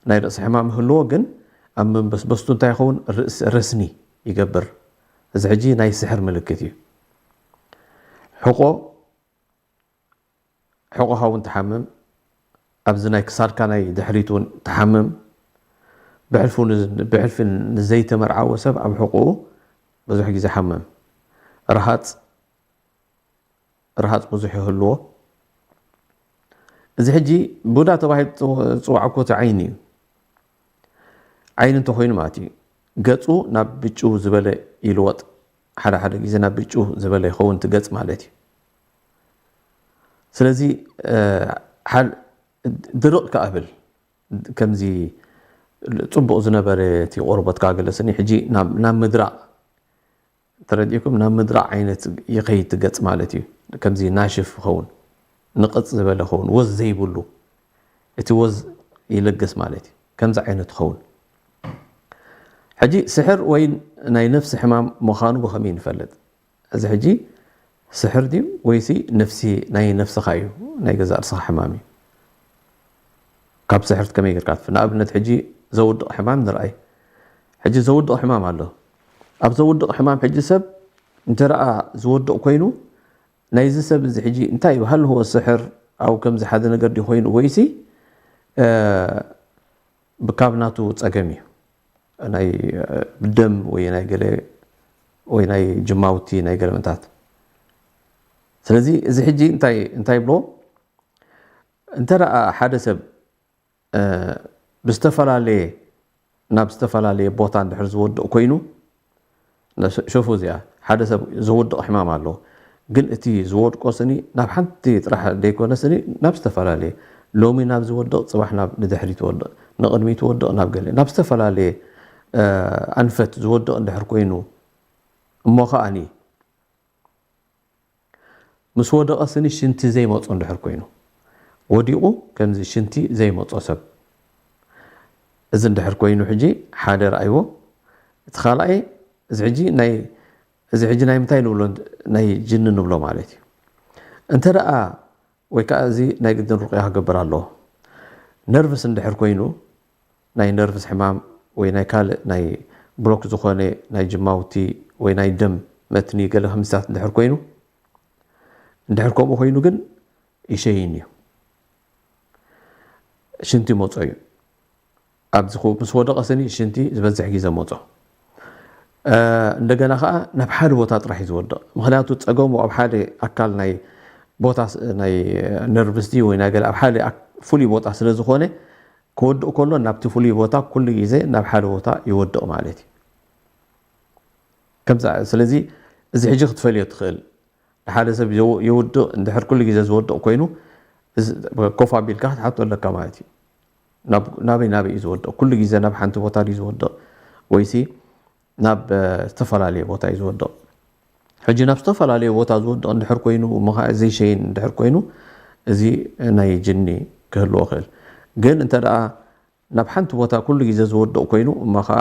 ናይ ርእሲ ሕማም ህልዎ ግን ኣብ መንበስበስቱ እንታይ ይኸውን? ርእስ- ረስኒ ይገብር። እዚ ሕጂ ናይ ስሕር ምልክት እዩ። ሕቆ ሕቆኻ እውን ትሓምም፣ ኣብዚ ናይ ክሳድካ ናይ ድሕሪት እውን ትሓምም። ብሕልፊ ን- ብሕልፊ ንዘይተመርዓወ ሰብ ኣብ ሕቆኡ ብዙሕ ግዜ ሓምም። ረሃፅ ረሃፅ ብዙሕ ይህልዎ። እዚ ሕጂ ቡዳ ተባሂሉ ዝፅዋዕ እኮ እቲ ዓይኒ እዩ። ዓይኒ እንተኮይኑ ማለት እዩ ገፁ ናብ ብጭው ዝበለ ይልወጥ። ሓደ ሓደ ግዜ ናብ ብጭው ዝበለ ይኸውን እቲ ገፅ ማለት እዩ። ስለዚ ድርቕ ከኣብል ከምዚ ፅቡቕ ዝነበረ እቲ ቆርበትካ ገለስኒ ሕጂ ናብ ምድራቕ ተረዲእኩም ናብ ምድራቕ ዓይነት ይኸይድ ትገፅ ማለት እዩ። ከምዚ ናሽፍ ይኸውን ንቕፅ ዝበለ ይኸውን ወዝ ዘይብሉ እቲ ወዝ ይለግስ ማለት እዩ። ከምዚ ዓይነት ይኸውን። ሕጂ ስሕር ወይ ናይ ነፍሲ ሕማም ምዃኑ ብኸመይ ንፈልጥ? እዚ ሕጂ ስሕር ድዩ ወይሲ ነፍሲ ናይ ነፍስኻ እዩ ናይ ገዛእ ርስኻ ሕማም እዩ? ካብ ስሕርት ከመይ ጌርካ ትፍ ንኣብነት ሕጂ ዘውድቕ ሕማም ንርኣይ። ሕጂ ዘውድቕ ሕማም ኣሎ። ኣብ ዘውድቕ ሕማም ሕጂ ሰብ እንተ ደኣ ዝወድቕ ኮይኑ ናይዚ ሰብ እዚ ሕጂ እንታይ እዩ ሃልህዎ ስሕር ኣብ ከምዚ ሓደ ነገር ድዩ ኮይኑ ወይሲ ብካብ ናቱ ጸገም እዩ ናይ ብደም ወይ ናይ ገለ ወይ ናይ ጅማውቲ ናይ ገለ ምንታት። ስለዚ እዚ ሕጂ እንታይ እንታይ ብሎ እንተ ደኣ ሓደ ሰብ ብዝተፈላለየ ናብ ዝተፈላለየ ቦታ እንድሕር ዝወድቕ ኮይኑ ሸፉ እዚኣ ሓደ ሰብ ዝወድቕ ሕማም ኣሎ ግን እቲ ዝወድቆ ስኒ ናብ ሓንቲ ጥራሕ ዘይኮነ ስኒ ናብ ዝተፈላለየ ሎሚ ናብ ዝወድቕ ፅባሕ ናብ ንድሕሪ ትወድቕ ንቕድሚ ትወድቕ ናብ ገለ ናብ ዝተፈላለየ ኣንፈት ዝወድቕ እንድሕር ኮይኑ እሞ ከዓኒ ምስ ወደቐ ስኒ ሽንቲ ዘይመጾ እንድሕር ኮይኑ ወዲቑ ከምዚ ሽንቲ ዘይመጾ ሰብ እዚ እንድሕር ኮይኑ ሕጂ ሓደ ረኣይዎ እቲ ካልኣይ እዚ ሕጂ ናይ እዚ ሕጂ ናይ ምንታይ ንብሎ ናይ ጅኒ ንብሎ ማለት እዩ እንተ ደኣ ወይ ከዓ እዚ ናይ ግድን ሩቅያ ክገብር ኣለዎ ነርቭስ እንድሕር ኮይኑ ናይ ነርቭስ ሕማም ወይ ናይ ካልእ ናይ ብሎክ ዝኾነ ናይ ጅማውቲ ወይ ናይ ደም መትኒ ገለ ከምዚታት እንድሕር ኮይኑ እንድሕር ከምኡ ኮይኑ ግን ይሸይን እዩ ሽንቲ መጾ እዩ ኣብዚ ምስ ወደቐ ስኒ ሽንቲ ዝበዝሕ ግዜ መጾ እንደገና ከዓ ናብ ሓደ ቦታ ጥራሕ እዩ ዝወድቕ ምክንያቱ ፀገሙ ኣብ ሓደ ኣካል ናይ ቦታ ናይ ነርቭስ ድዩ ወይ ናይ ገለ ኣብ ሓደ ፍሉይ ቦታ ስለ ዝኾነ ክወድቕ ከሎ ናብቲ ፍሉይ ቦታ ኩሉ ግዜ ናብ ሓደ ቦታ ይወድቕ ማለት እዩ ከምዚ ስለዚ እዚ ሕጂ ክትፈልዮ ትኽእል ንሓደ ሰብ የውድቕ እንድሕር ኩሉ ግዜ ዝወድቕ ኮይኑ ኮፍ ኣቢልካ ክትሓቶ ኣለካ ማለት እዩ ናበይ ናበይ እዩ ዝወድቕ ኩሉ ግዜ ናብ ሓንቲ ቦታ ድዩ ዝወድቕ ወይሲ ናብ ዝተፈላለየ ቦታ እዩ ዝወድቕ ሕጂ ናብ ዝተፈላለየ ቦታ ዝወድቕ እንድሕር ኮይኑ እሞ ከዓ ዘይሸይን እንድሕር ኮይኑ እዚ ናይ ጅኒ ክህልዎ ክእል ግን እንተ ደኣ ናብ ሓንቲ ቦታ ኩሉ ግዜ ዝወድቕ ኮይኑ እሞ ከዓ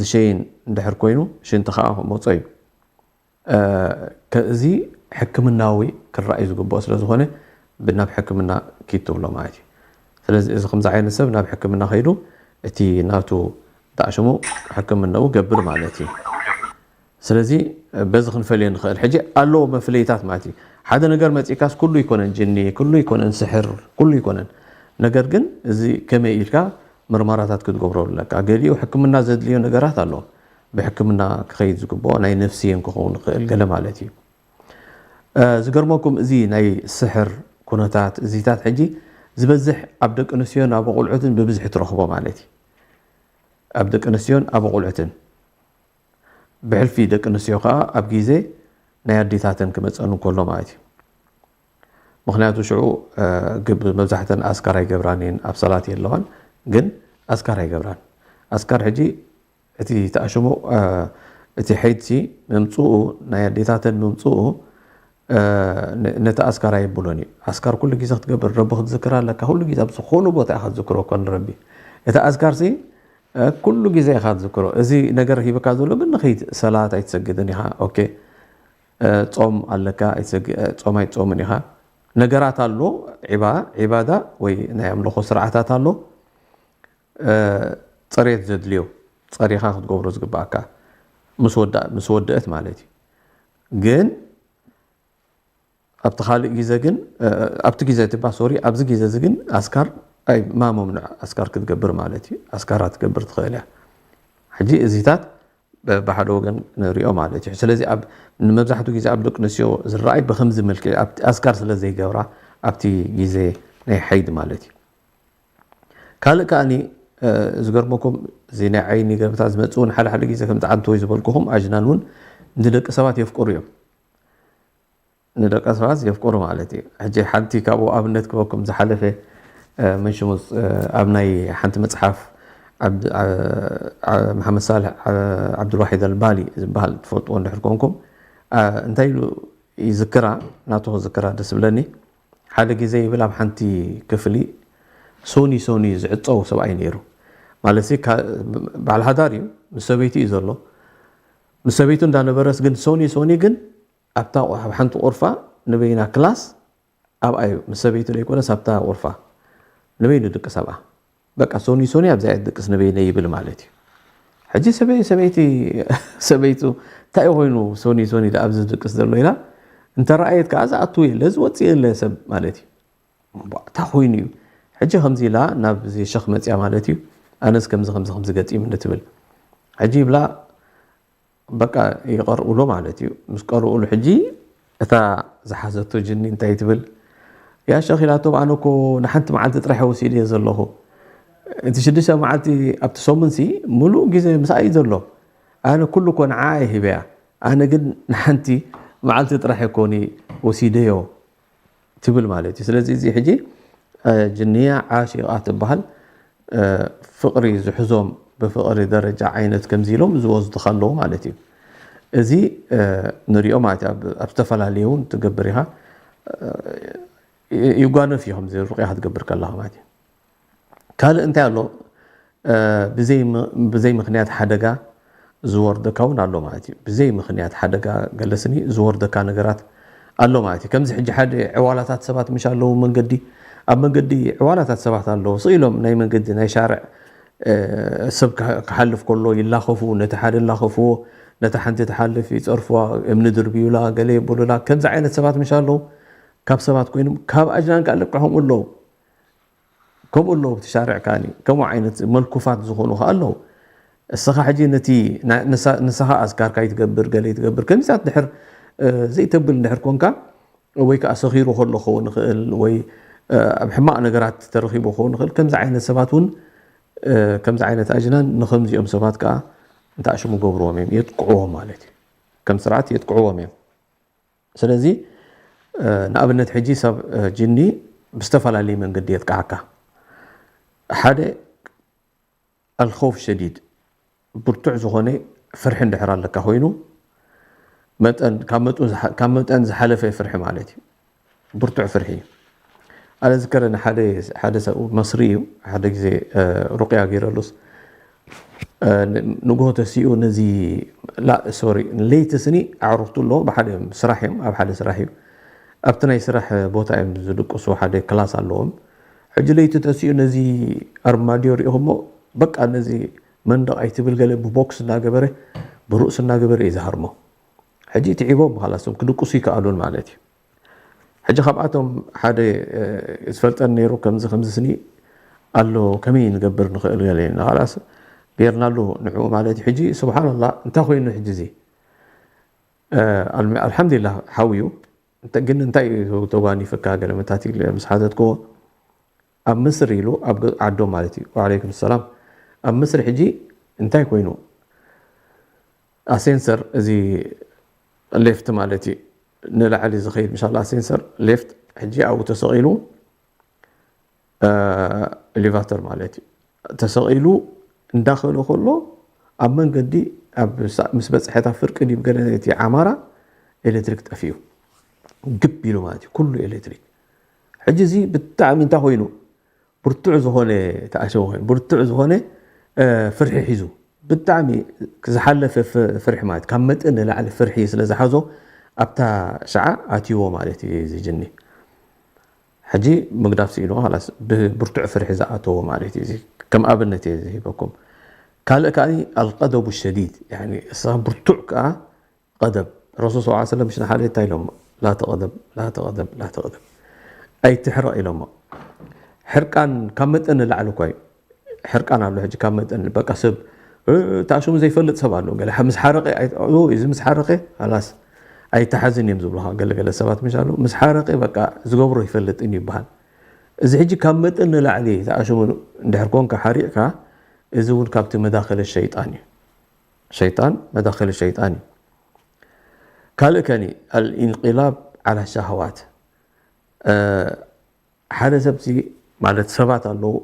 ዝሸይን እንድሕር ኮይኑ ሽንቲ ከዓ መጾ እዩ እዚ ሕክምናዊ ክረኣይ ዝግብኦ ስለ ዝኾነ ናብ ሕክምና ኪድ ትብሎ ማለት እዩ ስለዚ እዚ ከምዚ ዓይነት ሰብ ናብ ሕክምና ከይዱ እቲ ናቱ ዳዕሽሙ ሕክምናኡ ገብር ማለት እዩ ስለዚ በዚ ክንፈልዮ ንኽእል ሕጂ ኣለዎ መፍለይታት ማለት እዩ ሓደ ነገር መፂእካስ ኩሉ ይኮነን ጅኒ ኩሉ ይኮነን ስሕር ኩሉ ይኮነን ነገር ግን እዚ ከመይ ኢልካ ምርመራታት ክትገብሮ ኣለካ ገሊኡ ሕክምና ዘድልዮ ነገራት ኣሎ ብሕክምና ክኸይድ ዝግብኦ ናይ ነፍስየን ክኸውን ይኽእል ገለ ማለት እዩ ዝገርመኩም እዚ ናይ ስሕር ኩነታት እዚታት ሕጂ ዝበዝሕ ኣብ ደቂ ኣንስትዮን ኣብ ኣቆልዑትን ብብዝሒ ትረኽቦ ማለት እዩ ኣብ ደቂ ኣንስትዮን ኣብ ኣቆልዑትን ብሕልፊ ደቂ ኣንስትዮ ከዓ ኣብ ግዜ ናይ ኣዴታተን ክመፀን እንከሎ ማለት እዩ ምክንያቱ ሽዑ መብዛሕተን ኣስካር ኣይገብራን እየን ኣብ ሰላት የለዋን ግን ኣስካር ኣይገብራን ኣስካር ሕጂ እቲ ተኣሽሙ እቲ ሐይድሲ ምምፅኡ ናይ ኣዴታተን ምምፅኡ ነቲ ኣስካር ኣይብሎን እዩ ኣስካር ኩሉ ግዜ ክትገብር ረቢ ክትዝክር ኣለካ ኩሉ ግዜ ኣብ ዝኾኑ ቦታ ኢካ ትዝክሮ እኮ ንረቢ እቲ ኣስካር ሲ ኩሉ ግዜ ኢካ ትዝክሮ እዚ ነገር ሂብካ ዘሎ ግን ንኸይድ ሰላት ኣይትሰግድን ኢካ ኦኬ ጾም ኣለካ ጾም ኣይትጾምን ኢካ ነገራት ኣሎ ዒባ ዒባዳ ወይ ናይ ኣምልኾ ስርዓታት ኣሎ ፅሬት ዘድልዮ ፀሪኻ ክትገብሮ ዝግባኣካ ምስ ወደአት ማለት እዩ ግን ኣብቲ ካልእ ግዜ ግን ኣብቲ ግዜ ትባ ሶሪ ኣብዚ ግዜ እዚ ግን ኣስካር ኣይ ማሞምንዕ ኣስካር ክትገብር ማለት እዩ ኣስካራ ትገብር ትኽእል እያ ሕጂ እዚታት ብሓደ ወገን ንሪኦ ማለት እዩ ስለዚ ኣብ ንመብዛሕትኡ ግዜ ኣብ ደቂ ኣንስትዮ ዝረኣይ ብከምዚ መልክዕ ኣብቲ ኣስካር ስለ ዘይገብራ ኣብቲ ግዜ ናይ ሓይድ ማለት እዩ ካልእ ከኣኒ ዝገርመኩም እዚ ናይ ዓይኒ ገርብታት ዝመፅእ እውን ሓደ ሓደ ግዜ ከም ፃዓንተወይ ዝበልኩኹም ኣጅናን እውን ንደቂ ሰባት የፍቅሩ እዮም ንደቂ ሰባት የፍቅሩ ማለት እዩ ሕጂ ሓንቲ ካብኡ ኣብነት ክበኩም ዝሓለፈ መንሽሙስ ኣብ ናይ ሓንቲ መፅሓፍ መሓመድ ሳልሕ ዓብዱልዋሒድ ኣልባሊ ዝበሃል ትፈልጥዎ እንድሕር ኮንኩም እንታይ ኢሉ ይዝክራ ናቱ ክዝክራ ደስ ብለኒ ሓደ ግዜ ይብል ኣብ ሓንቲ ክፍሊ ሶኒ ሶኒ ዝዕፀው ሰብኣይ ነይሩ ማለት በዓል ሃዳር እዩ ምስ ሰበይቲ እዩ ዘሎ ምስ ሰበይቱ እንዳነበረስ ግን ሶኒ ሶኒ ግን ኣብታ ኣብ ሓንቲ ቁርፋ ንበይና ክላስ ኣብኣ እዩ ምስ ሰበይቱ ዘይኮነስ ኣብታ ቁርፋ ንበይኑ ድቂ ሰብኣ በቃ ሶኒ ሶኒ ኣብዛ እያ ድቅስ ንበይነ ይብል ማለት እዩ ሕጂ ሰበይ ሰበይቲ ሰበይቱ እንታይ ኮይኑ ሶኒ ሶኒ ኣብዚ ድቅስ ዘሎ ኢላ እንተረኣየት ከዓ ዝኣቱ የለ ዝወፅእ የለ ሰብ ማለት እዩ እንታይ ኮይኑ እዩ ሕጂ ከምዚ ኢላ ናብ ሸኽ መፅያ ማለት እዩ ኣነስ ከምዚ ከምዚ ከምዚ ገጢሙኒ ትብል ሕጂ ይብላ በቃ ይቐርኡሉ ማለት እዩ ምስ ቀርኡሉ ሕጂ እታ ዝሓዘቶ ጅኒ እንታይ ትብል ያ ሸኽ ኢላቶም ኣነ እኮ ንሓንቲ መዓልቲ ጥራሕ ወሲደ እየ ዘለኹ እቲ ሽዱሽተ መዓልቲ ኣብቲ ሰሙንሲ ሙሉእ ግዜ ምስኣ እዩ ዘሎ ኣነ ኩሉ እኮ ንዓ እየ ሂበያ ኣነ ግን ንሓንቲ መዓልቲ ጥራሕ እኮኒ ወሲደዮ ትብል ማለት እዩ ስለዚ እዚ ሕጂ ጅንያ ዓሺቃ ትበሃል ፍቕሪ ዝሕዞም ብፍቕሪ ደረጃ ዓይነት ከምዚ ኢሎም ዝወስዱ ከለዉ ማለት እዩ እዚ ንሪኦ ማለት ኣብ ዝተፈላለዩ እውን ትገብር ኢኻ ይጓነፍ እዩ ከምዚ ሩቅያ ክትገብር ከለኻ ማለት እዩ ካልእ እንታይ ኣሎ ብዘይ ምክንያት ሓደጋ ዝወርደካ እውን ኣሎ ማለት እዩ ብዘይ ምክንያት ሓደጋ ገለስኒ ዝወርደካ ነገራት ኣሎ ማለት እዩ ከምዚ ሕጂ ሓደ ዕዋላታት ሰባት ምሽ ኣለዉ መንገዲ ኣብ መንገዲ ዕዋላታት ሰባት ኣለዉ ስኢሎም ናይ መንገዲ ናይ ሻርዕ ሰብ ክሓልፍ ከሎ ይላኸፉ ነቲ ሓደ ላኸፍዎ ነታ ሓንቲ ትሓልፍ ይፀርፍዋ እምኒ ድርብዩላ ገለ የብሉላ ከምዚ ዓይነት ሰባት ምሽ ኣለዉ ካብ ሰባት ኮይኖም ካብ ኣጅናን ከዓ ልክዖም ኣለዉ ከምኡ ኣለዉ ብትሻርዕ ከኣኒ ከምኡ ዓይነት መልኩፋት ዝኾኑ ከዓ ኣለዉ እስኻ ሕጂ ነቲ ንስኻ ኣዝካርካ ይትገብር ገለ ይትገብር ከሚሳት ድሕር ዘይተብል ድሕር ኮንካ ወይ ከዓ ሰኺሩ ከሎ ክኸውን ይኽእል ወይ ኣብ ሕማቕ ነገራት ተረኺቡ ክኸውን ይኽእል ከምዚ ዓይነት ሰባት እውን ከምዚ ዓይነት ኣጅናን ንከምዚኦም ሰባት ከዓ እንተኣሽሙ ገብርዎም እዮም የጥቅዕዎም ማለት እዩ ከም ስርዓት የጥቅዕዎም እዮም ስለዚ ንኣብነት ሕጂ ሰብ ጅኒ ብዝተፈላለየ መንገዲ የጥቅዓካ ሓደ ኣልኸውፍ ሸዲድ ብርቱዕ ዝኾነ ፍርሒ እንድሕር ኣለካ ኮይኑ ካብ መጠን ዝሓለፈ ፍርሒ ማለት እዩ ብርቱዕ ፍርሒ እዩ ኣነ ዝከረ ሓደ ሰብ መስሪ እዩ ሓደ ግዜ ሩቅያ ገይረሉስ ንግሆ ተሲኡ ነዚ ላ ሶሪ ለይቲ ስኒ ኣዕሩኽቱ ኣለዎ ብሓደ ስራሕ እዮም ኣብ ሓደ ስራሕ እዩ ኣብቲ ናይ ስራሕ ቦታ እዮም ዝድቅሱ ሓደ ክላስ ኣለዎም ሕጂ ለይቲ ተሲኡ ነዚ ኣርማድዮ ሪኢኹሞ በቃ ነዚ መንደቕ ኣይትብል ገለ ብቦክስ እናገበረ ብርእሱ እናገበረ እዩ ዝሃርሞ ሕጂ ትዒቦም ብካላሶም ክድቅሱ ይከኣሉን ማለት እዩ ሕጂ ካብኣቶም ሓደ ዝፈልጠን ነይሩ ከምዚ ከምዚ ስኒ ኣሎ ከመይ ንገብር ንኽእል ገለ ንኻላስ ገይርናሉ ንዕኡ ማለት እዩ ሕጂ ስብሓንላ እንታይ ኮይኑ ሕጂ እዚ ኣልሓምዱሊላ ሓውዩ ግን እንታይ እዩ ተጓኒፍካ ገለ መታት ምስ ሓተትክዎ ኣብ ምስሪ ኢሉ ኣብ ዓዶም ማለት እዩ ወዓለይኩም ሰላም ኣብ ምስሪ ሕጂ እንታይ ኮይኑ ኣሴንሰር እዚ ሌፍት ማለት እዩ ንላዕሊ ዝኸይድ ምሻላ ኣሴንሰር ሌፍት ሕጂ ኣብኡ ተሰቒሉ ኤሌቫተር ማለት እዩ ተሰቒሉ እንዳኸሎ ከሎ ኣብ መንገዲ ምስ በፅሐታ ፍርቂ ዲብ ገለ እቲ ዓማራ ኤሌክትሪክ ጠፊኡ ግብ ኢሉ ማለት እዩ ኩሉ ኤሌክትሪክ ሕጂ እዚ ብጣዕሚ እንታይ ኮይኑ ብርቱዕ ዝኾነ ተኣሸወ ኮይኑ ብርቱዕ ዝኾነ ፍርሒ ሒዙ ብጣዕሚ ዝሓለፈ ፍርሒ ማለት ካብ መጠን ንላዕሊ ፍርሒ ስለ ዝሓዞ ኣብታ ሸዓ ኣትይዎ ማለት እዩ እዚ ጅኒ ሕጂ ምግዳፍ ስኢሉ ላስ ብብርቱዕ ፍርሒ ዝኣተዎ ማለት እዩ ከም ኣብነት እየ ዝሂበኩም ካልእ ከዓ ኣልቀደቡ ሸዲድ እሳ ብርቱዕ ከዓ ቀደብ ረሱል ስ ሰለም ሽን ሓደ እንታይ ኢሎም لا تغضب، لا تغضب، لا تغضب. ኣይትሕረቕ ኢሎሞ። ሕርቃን ካብ መጠን ንላዕሊ እኳ እዩ። ሕርቃን ኣሎ ሕጂ ካብ መጠን፣ በቃ ሰብ፣ እ፣ ተኣሽሙ ዘይፈልጥ ሰብ ኣሎ። ገለ ምስ ሓረቐ ኣይ-፣ ኡ፣ እዚ ምስ ሓረቐ፣ ኻላስ፣ ኣይተሓዝን እዮም ዝብሉኻ። ገለ ገለ ሰባት ምሽ ኣሎ፣ ምስ ሓረቐ በቃ ዝገብሮ ይፈልጥን ይበሃል። እዚ ሕጂ ካብ መጠን ንላዕሊ ተኣሽሙ እንድሕር ኮንካ ሓሪቕካ፣ እዚ እውን ካብቲ መዳኸሊ ሸይጣን እዩ። ሸይጣን፣ መዳኸሊ ሸይጣን እዩ። ካልእ ከኒ፣ الانقلاب على الشهوات። እ፣ ሓደ ሰብሲ፣ ማለት ሰባት ኣለዉ፣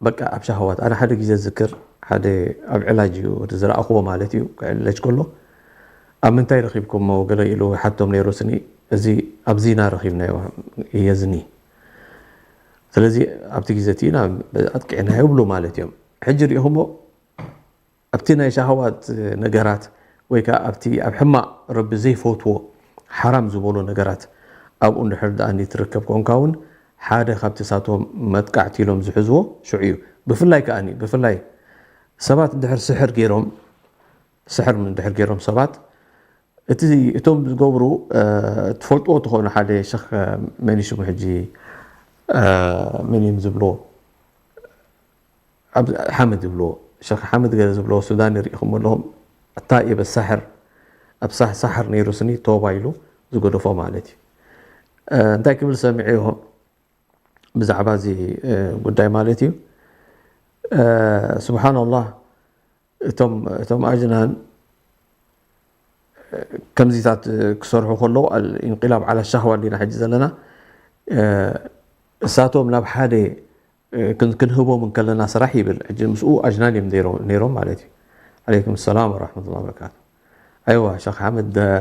በቃ ኣብ ሻህዋት። ኣነ ሓደ ግዜ ዝክር፣ ሓደ ኣብ ዕላጅ እዩ፣ እቲ ዝረኣኽዎ ማለት እዩ፣ ክዕለጅ ከሎ፣ "ኣብ ምንታይ ረኺብኩሞ?" ገለ ኢሉ ሓቶም ነይሩ ስኒ፣ እዚ ኣብ ዚና ረኺብናዮ፣ የዝኒ። ስለዚ ኣብቲ ግዜ እቲ ኢና ኣጥቂዕናዮ ይብሉ ማለት እዮም። ሕጂ ሪኢኹሞ፣ ኣብቲ ናይ ሻህዋት ነገራት ወይ ከኣ ኣብቲ ኣብ ሕማቕ ረቢ ዘይፈትዎ ሓራም ዝበሎ ነገራት ኣብኡ እንድሕር ደኣ ትርከብ ኮንካ እውን ሓደ ካብቲ ሳቶም መጥቃዕቲ ኢሎም ዝሕዝዎ ሽዑ እዩ። ብፍላይ ከኣኒ፣ ብፍላይ ሰባት እንድሕር ስሕር ገይሮም፣ ስሕር እንድሕር ገይሮም ሰባት፣ እቲ፣ እቶም ዝገብሩ፣ እ፣ ትፈልጥዎ ትኾኑ ሓደ ሸኽ፣ መን እዩ ሽሙ ሕጂ፣ እ፣ መን እዮም ዝብልዎ? ኣብ ሓምድ ዝብልዎ፣ ሸኽ ሓምድ ገለ ዝብልዎ ሱዳን ርኢኹሞ ኣለኹም። ታኢብ ሳሕር፣ ኣብ ሳሕ-፣ ሳሕር ነይሩ ስኒ ቶባ ኢሉ ዝገደፎ ማለት እዩ። እ፣ እንታይ ክብል ሰሚዐ ኢኹም ብዛዕባ እዚ፣ እ፣ ጉዳይ ማለት እዩ። እ፣ ስብሓንላህ፣ እቶም፣ እቶም ኣጅናን ከምዚታት ክሰርሑ ከለዉ፣ ኣልኢንቂላብ ዓላ ሻህዋ እንዲና ሕጂ ዘለና። እ፣ እሳቶም ናብ ሓደ፣ እ፣ ክን-፣ ክንህቦም እንከለና ስራሕ ይብል። ሕጂ ምስኡ ኣጅናን እዮም ነይሮ-፣ ነይሮም ማለት እዩ። ዓለይኩም ሰላም ወራሕመቱላሂ ወበረካቱ። ኣይዋ፣ ሸኽ ሓመድ፣ እ፣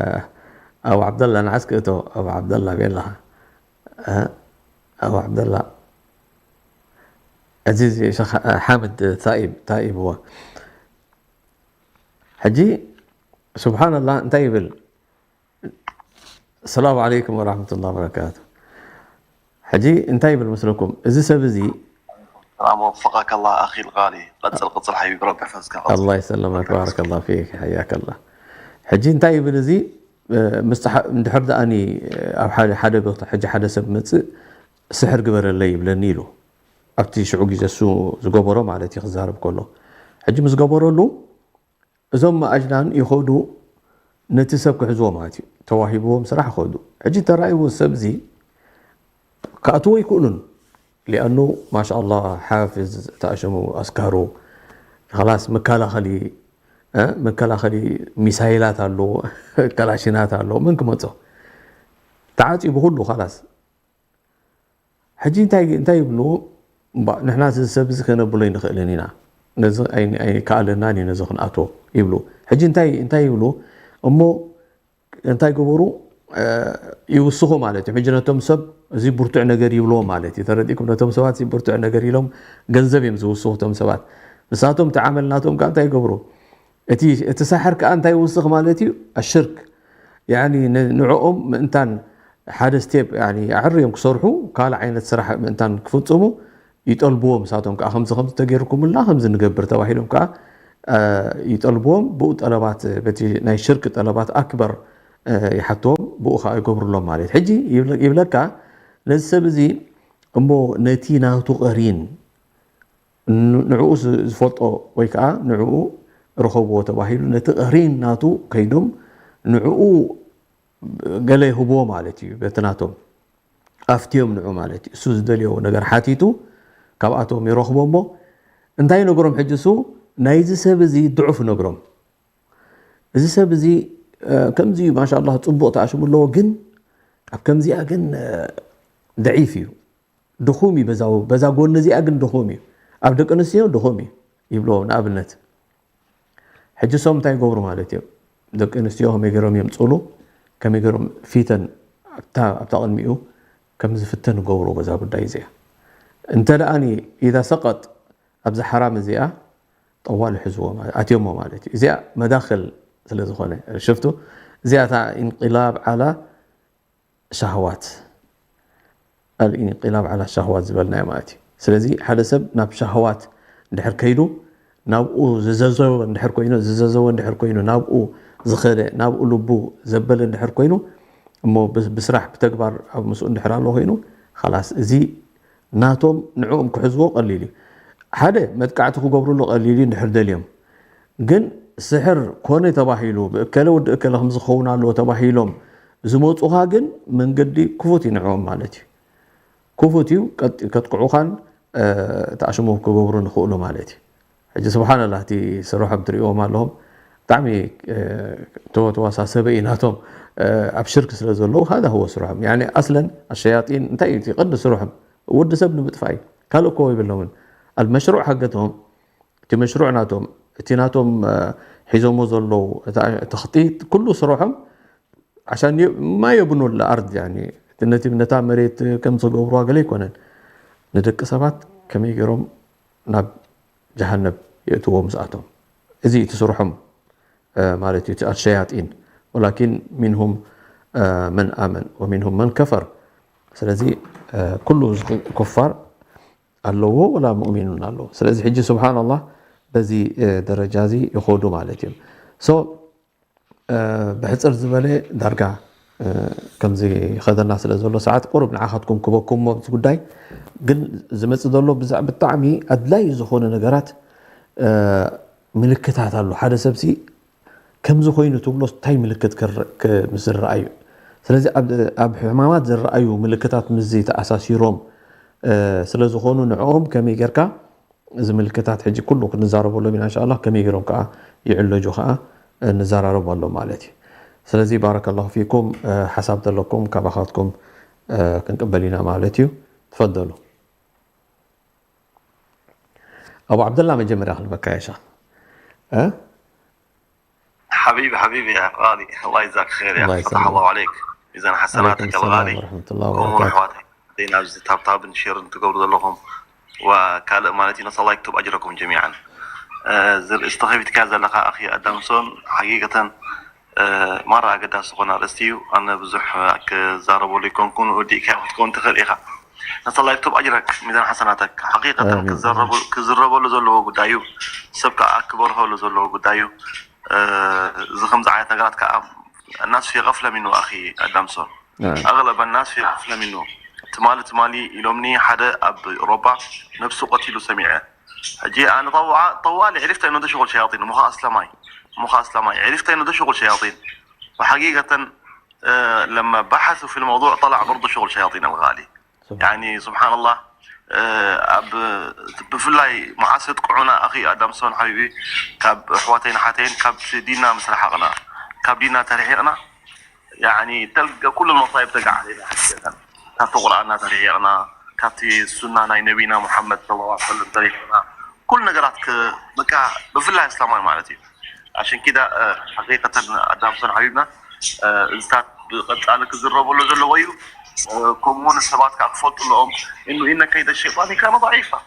ኣቡ ዓብደላ ንዓስ ክእቶ፣ ኣቡ ዓብደላ ቤለኻ። እ፣ ኣቡ ዓብደላ። እዚ፣ እዚ ሸኽ ሓመድ ታኢብ፣ ታኢብ፣ እዋ። ሕጂ ስብሓንላህ እንታይ ይብል? ሰላም ዓለይኩም ወራሕመቱላሂ ወበረካቱ። ሕጂ እንታይ ይብል መስለኩም? እዚ ሰብ እዚ ሰላም ወፈቀከ ላህ ኣኺ ልቃሊ። ቀጽል፣ ቀጽል ሓቢቢ፣ ረቢ ይሕፈዝካ፣ ቀጽል። ኣላህ ይሰለመክ፣ ባረከላህ ፊክ፣ ሓያከላህ። ሕጂ እንታይ ይብል እዚ? እ፣ ምስቲ ሓ-፣ እንድሕር ደኣኒ፣ እ፣ ኣብ ሓደ፣ ሓደ ቦታ ሕጂ ሓደ ሰብ መጽእ፣ "ስሕር ግበረለይ" ይብለኒ ኢሉ። ኣብቲ ሽዑ ግዜ እሱ ዝገበሮ ማለት እዩ ክዛረብ ከሎ። ሕጂ ምስ ገበረሉ፣ እዞም ኣጅናን ይኸዱ ነቲ ሰብ ክሕዝዎ ማለት እዩ። ተዋሂብዎም ስራሕ ይኸዱ። ሕጂ ተራእይዎ ሰብ እዚ ክኣትዎ ኣይክእሉን። ሊኣኑ ማሻኣላህ ሓፍዝ ተኣሸሙ ኣስካሩ፣ ኸላስ መከላኸሊ፣ እ፣ መከላኸሊ ሚሳይላት ኣለዎ፣ ከላሽናት ኣለዎ፣ መን ክመጾ? ተዓጺቡ ኩሉ ኸላስ። ሕጂ እንታይ፣ እንታይ ይብሉ? እምባ-፣ ንሕና እዚ ሰብ እዚ ከነብሎ ኣይንኽእልን ኢና። ነዚ ኣይ-፣ ኣይከኣለናን እዩ ነዚ ክንኣትዎ ይብሉ። ሕጂ እንታይ፣ እንታይ ይብሉ? እሞ እንታይ ገበሩ? እ፣ ይውስኹ ማለት እዩ። ሕጂ ነቶም ሰብ እዚ ብርቱዕ ነገር ይብልዎ ማለት እዩ። ተረዲእኩም? ነቶም ሰባት እዚ ብርቱዕ ነገር ኢሎም ገንዘብ እዮም ዝውስኹ እቶም ሰባት። ንሳቶም እቲ ዓመል ናቶም ከኣ እንታይ ይገብሩ? እቲ፣ እቲ ሳሕር ከኣ እንታይ ይውስኽ ማለት እዩ? ኣሽርክ። ያኒ ን-፣ ንዕኦም ምእንታን ሓደ ስቴፕ፣ ያኒ ኣዕርዮም ክሰርሑ፣ ካልእ ዓይነት ስራሕ ምእንታን ክፍጽሙ ይጠልብዎም። ንሳቶም ከኣ ከምዚ፣ ከምዚ ተገይርኩምልና ከምዚ ንገብር ተባሂሎም ከኣ፣ እ፣ ይጠልብዎም። ብኡ ጠለባት፣ በቲ ናይ ሽርክ ጠለባት ኣክበር፣ እ፣ ይሓትዎም፣ ብኡ ከኣ ይገብሩሎም ማለት እዩ። ሕጂ ይብለ-፣ ይብለካ ነዚ ሰብ እዚ እሞ ነቲ ናቱ ቀሪን ን-፣ ንዕኡ ዝ-፣ ዝፈልጦ ወይ ከኣ ንዕኡ ርኸብዎ ተባሂሉ ነቲ ቀሪን ናቱ ከይዶም ንዕኡ ገለ ይህብዎ ማለት እዩ። በቲ ናቶም ኣፍትዮም ንዑ ማለት እዩ። እሱ ዝደልዮ ነገር ሓቲቱ ካብኣቶም ይረኽቦ እሞ እንታይ ይነግሮም? ሕጂ እሱ ናይዚ ሰብ እዚ ድዑፍ ይነግሮም። እዚ ሰብ እዚ፣ እ፣ ከምዚ እዩ፣ ማሻኣላህ፣ ጽቡቕ ተኣሽሙ ኣለዎ፣ ግን ኣብ ከምዚኣ ግን፣ እ፣ ደዒፍ እዩ፣ ድኹም እዩ፣ በዛ፣ በዛ ጎኒ እዚኣ ግን ድኹም እዩ፣ ኣብ ደቂ ኣንስትዮ ድኹም እዩ ይብልዎ። ንኣብነት፣ ሕጂ እሶም እንታይ ይገብሩ ማለት እዮም? ደቂ ኣንስትዮ ከመይ ገይሮም የምጽሉ? ከመይ ገይሮም ፊተን ኣብታ፣ ኣብታ ቅድሚኡ ከም ዝፍተን ይገብሩ በዛ ጉዳይ እዚኣ። እንተ ደኣኒ ኢዛ ሰቀጥ ኣብዛ ሓራም እዚኣ ጠዋል ይሕዝዎ ማለት፣ ኣትዮሞ ማለት እዩ። እዚኣ መዳኽል ስለ ዝኾነ፣ ሽፍቱ፣ እዚኣ እታ ኢንቂላብ ዓላ ሻህዋት፣ ኣልኢንቂላብ ዓላ ሻህዋት ዝበልናዮ ማለት እዩ። ስለዚ ሓደ ሰብ ናብ ሻህዋት እንድሕር ከይዱ፣ ናብኡ ዝዘዘወ እንድሕር ኮይኑ፣ ዝዘዘወ እንድሕር ኮይኑ፣ ናብኡ ዝኸደ፣ ናብኡ ልቡ ዘበለ እንድሕር ኮይኑ፣ እሞ ብስራሕ ብተግባር ኣብ ምስኡ እንድሕር ኣሎ ኮይኑ ላስ እዚ ናቶም ንዕኦም ክሕዝዎ ቀሊል እዩ። ሓደ መጥቃዕቲ ክገብርሉ ቀሊል እዩ እንድሕር ደልዮም። ግን ስሕር ኮነ ተባሂሉ ብእከለ ወዲ እከለ ከምዚ ክኸውን ኣለዎ ተባሂሎም ዝመፁኻ ግን መንገዲ ክፉት እዩ ንዕኦም ማለት እዩ። ክፉት እዩ። ከጥቅዑኻን ተኣሽሙ ክገብሩ ንኽእሉ ማለት እዩ። ሕጂ ስብሓንላ እቲ ስርሖም ትሪእዎም ኣለኹም ብጣዕሚ ተወተዋሳሰበ እዩ ናቶም ኣብ ሽርክ ስለ ዘለዉ ሃዳ ህዎ ስርሖም ኣስለን ኣሸያጢን እንታይ እዩ ቀንዲ ስርሖም ወዲ ሰብ ንምጥፋእ እዩ። ካልእ እኮ ይብለውን ኣልመሽሩዕ ሃገቶም እቲ መሽሩዕ ናቶም እቲ ናቶም ሒዞሞ ዘለዉ ተኽጢት ኩሉ ስርሖም ዓሻን ማ የብኑ ለኣርድ ነቲ ነታ መሬት ከም ዝገብሩዋ ገለ ኣይኮነን ንደቂ ሰባት ከመይ ገይሮም ናብ ጀሃነብ የእትዎ ምስኣቶም እዚ እቲ ስርሖም ማለት እዩ እቲ ኣሸያጢን ወላኪን ሚንሁም መን ኣመን ወሚንሁም መን ከፈር ስለዚ ኩሉ ኩፋር ኣለዎ ወላ ሙእሚኑን ኣለዎ ስለዚ ሕጂ ስብሓን ኣላህ በዚ ደረጃ እዚ ይኸዱ ማለት እዮም ብሕፅር ዝበለ ዳርጋ ከምዚ ከደና ስለ ዘሎ ሰዓት ቁሩብ ንዓኻትኩም ክበኩም ኣብዚ ጉዳይ ግን ዝመፅእ ዘሎ ብጣዕሚ ኣድላይ ዝኾነ ነገራት ምልክታት ኣሎ ሓደ ሰብሲ ከምዚ ኮይኑ ትብሎ እንታይ ምልክት ምስ ዝረኣዩ ስለዚ ኣብ ሕማማት ዝረኣዩ ምልክታት ምስዚ ተኣሳሲሮም ስለ ዝኾኑ ንዕኦም ከመይ ጌርካ እዚ ምልክታት ሕጂ ኩሉ ክንዛረበሎም ኢና እንሻላ ከመይ ገይሮም ከዓ ይዕለጁ ከዓ ንዘራረበሎም ማለት እዩ ስለዚ ባረከላሁ ፊኩም ሓሳብ ዘለኩም ካባኻትኩም ክንቅበል ኢና ማለት እዩ ትፈደሉ ኣቡ ዓብደላ መጀመርያ ክንበካ የሻ حبيبي حبيبي يا غالي الله يجزاك خير يا الله أخي فتح يسلمك. الله عليك ميزان عليكم حسناتك يا السلام الغالي ورحمة الله كونوا وبركاته. أحواتي دينا ኣብዚ ታብታብን ሼርን ትገብሩ ዘለኹም ወካልእ ማለት እዩ ነሳ ላይክ ቱብ ኣጅረኩም ጀሚዓን ዝርእስቲ ከፊትካ ዘለካ ኣኺ ኣዳምሶን ሓቂቀተን ማራ ኣገዳሲ ዝኾነ ኣርእስቲ እዩ ኣነ ብዙሕ ክዛረበሉ ይኮንኩን ወዲእካ ክትከውን ትኽእል ኢኻ ነሳ ላይክ ቱብ ኣጅረክ ሚዛን ሓሰናተክ ሓቂቀተን ኣሜን። ክዘረቡ- ክዝረበሉ ዘለዎ ጉዳይ እዩ ሰብ ከዓ ክበርሀሉ ዘለዎ ጉዳይ እዩ እዚ ከምዚ ዓይነት ነገራት ከዓ الناس في غفلة منه أخي أدمسون نعم. أغلب الناس في غفلة منه ትማሊ ትማሊ ኢሎምኒ ሓደ ኣብ ሮባ ነብሱ ቀቲሉ ሰሚዐ ሕጂ ኣነ ጠዋ ጠዋሊ ዕሪፍታ ኢኖ ተሽغل ሸያጢን እሞ ኸዓ ኣስላማይ እሞ ኸዓ ኣስላማይ ዕሪፍታ ኢኖ ተሽغل ሸያጢን وحقيقة لما بحثوا في الموضوع طلع برضه شغل شياطين الغالي يعني سبحان الله ኣብ ብፍላይ መዓስ የጥቅዑና ኣኺ ኣዳምሶን ሓቢቢ ካብ ኣሕዋተይን ኣሓተይን ካብ ዲንና ምስ ረሓቕና ካብ ዲንና ተርሒቕና يعني تلقى كل المصايب تقع علينا حقيقة ካብቲ ቁርኣንና ተርሒቕና ካብቲ ሱና ናይ ነቢና ሙሓመድ صلى الله عليه وسلم ተርሒቕና ኩሉ ነገራት በቃ ብፍላይ ኣስላማይ ማለት እዩ عشان كده حقيقة ኣዳምሶን ሓቢብና እዚታት ብቐጻሊ ክዝረበሉ ዘለዎ እዩ ከምኡ እውን ሰባት ከዓ ክፈልጡ ኣለዎም إنه إن كيد الشيطان كان ضعيفا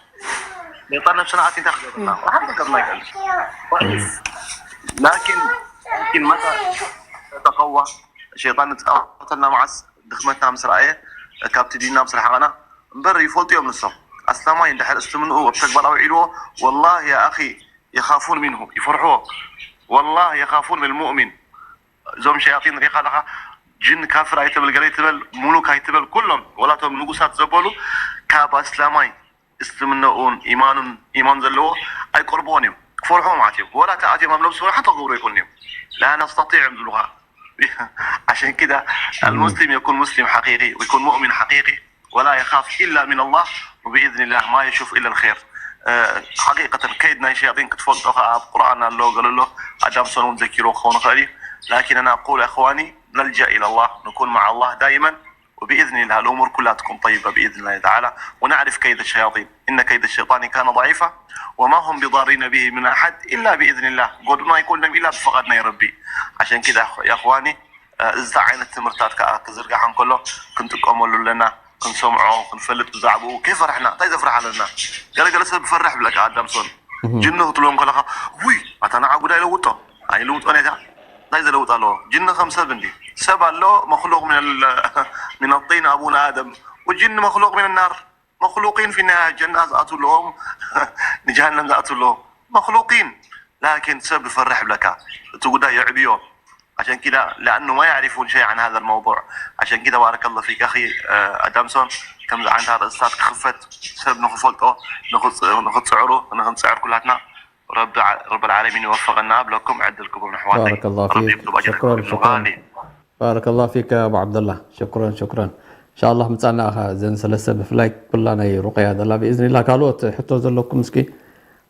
ሸይጣን ነብስና ኣቲንታ ክገብርና ሓንቲ ገርና ይቀል ضعيف لكن لكن متى تتقوى ሸይጣን ንፃወተልና መዓስ ድኽመትና ምስ ረኣየ ካብቲ ዲንና ምስ ረሓቐና እምበር ይፈልጡ እዮም ንሶም ኣስላማይ እንድሕር እስልምንኡ ኣብ ተግባር ኣውዒልዎ والله يا أخي يخافون منه يفرحوه والله يخافون من المؤمن እዞም ሸያጢን ሪኻ ኣለኻ ጅን ካፍር ኣይትበል ገለ ኣይትበል ሙሉክ ኣይትበል ኩሎም ወላቶም ንጉሳት ዘበሉ ካብ ኣስላማይ እስልምናኡን ኢማኑን ኢማን ዘለዎ ኣይቆርብዎን እዮም ክፈርሖ ማለት እዮም ወላ ተኣትዮም ኣብ ነብሱ ሓንቲ ክገብሩ ኣይኮኑን እዮም لا نستطيع እዮም ዝብሉኻ عشان كده المسلم يكون مسلم حقيقي ويكون مؤمن حقيقي ولا يخاف إلا من الله وبإذن الله ما يشوف إلا الخير حقيقة كيد ናይ ሸያጢን ክትፈልጦ ከዓ ኣብ ቁርኣን ኣሎ ገለ ኣሎ ኣዳምሶን እውን ዘኪርዎ ክኸውን ይኽእል እዩ لكن أنا أقول أخواني نلجأ إلى الله نكون مع الله دائما وبإذن الله الأمور كلها تكون طيبة بإذن الله تعالى ونعرف كيد الشياطين إن كيد الشيطان كان ضعيفا وما هم بضارين به من أحد إلا بإذن الله قدنا يكون لهم إلا بفقدنا يا ربي عشان كده يا أخواني እዚ ዓይነት ትምህርታት ከዓ ክዝርጋሕ እንከሎ ክንጥቀመሉ ኣለና ክንሰምዖ ክንፈልጥ ብዛዕባኡ ከይፈርሕና እንታይ ዘፍርሕ ኣለና ገለገለ ሰብ ፈርሕ ብለካ ኣዳምሶን ጅኒ ክትልዎም ከለካ ውይ ኣታ ንዓ ጉዳይ ለውጦ ኣይልውጦን እያ እንታይ ዘለውጥ ኣለዎ ጅኒ ከም ሰብ እንዲ ሰብ ኣሎ መክሉቅ من الطين أبونا آدم والجن مخلوق من النار مخلوقين في النهاية الجنة ዝኣትዉ ኣለዎም ንጀሃነም ዝኣትዉ ኣለዎም مخلوقين لكن ሰብ ይፈርሕ ብለካ እቲ ጉዳይ የዕብዮ عشان كده، لأنه ما يعرفون شيء عن هذا الموضوع. عشان كده بارك الله فيك أخي، آه، أدامسون، ከምዚ ዓይነት ኣርእስታት ክኽፈት፣ ሰብ ንኽፈልጦ፣ ንኽጽ-፣ ንኽጽዕሩ፣ ንኽንጽዕር ኩላትና። ረቢ ዓ-፣ ረብ العالمين يوفقنا ብለኩም ዕድል ክቡር ንሕዋተይ። ባረከላሁ ፊክ። ረቢ ይክቱብ ኣጅርኩም ሸክረን፣ ሸክረን። غالي። ባረከላሁ ፊክ ኣቡ ዓብደላ። ሸክረን፣ ሸክረን። ኢንሻኣላህ ምጻና ኣኻ ዘን ሰለስተ ብፍላይ ኩላ ናይ ሩቅያ ዘላ ብኢዝኒላህ። ካልኦት ሕቶ ዘለኩም እስኪ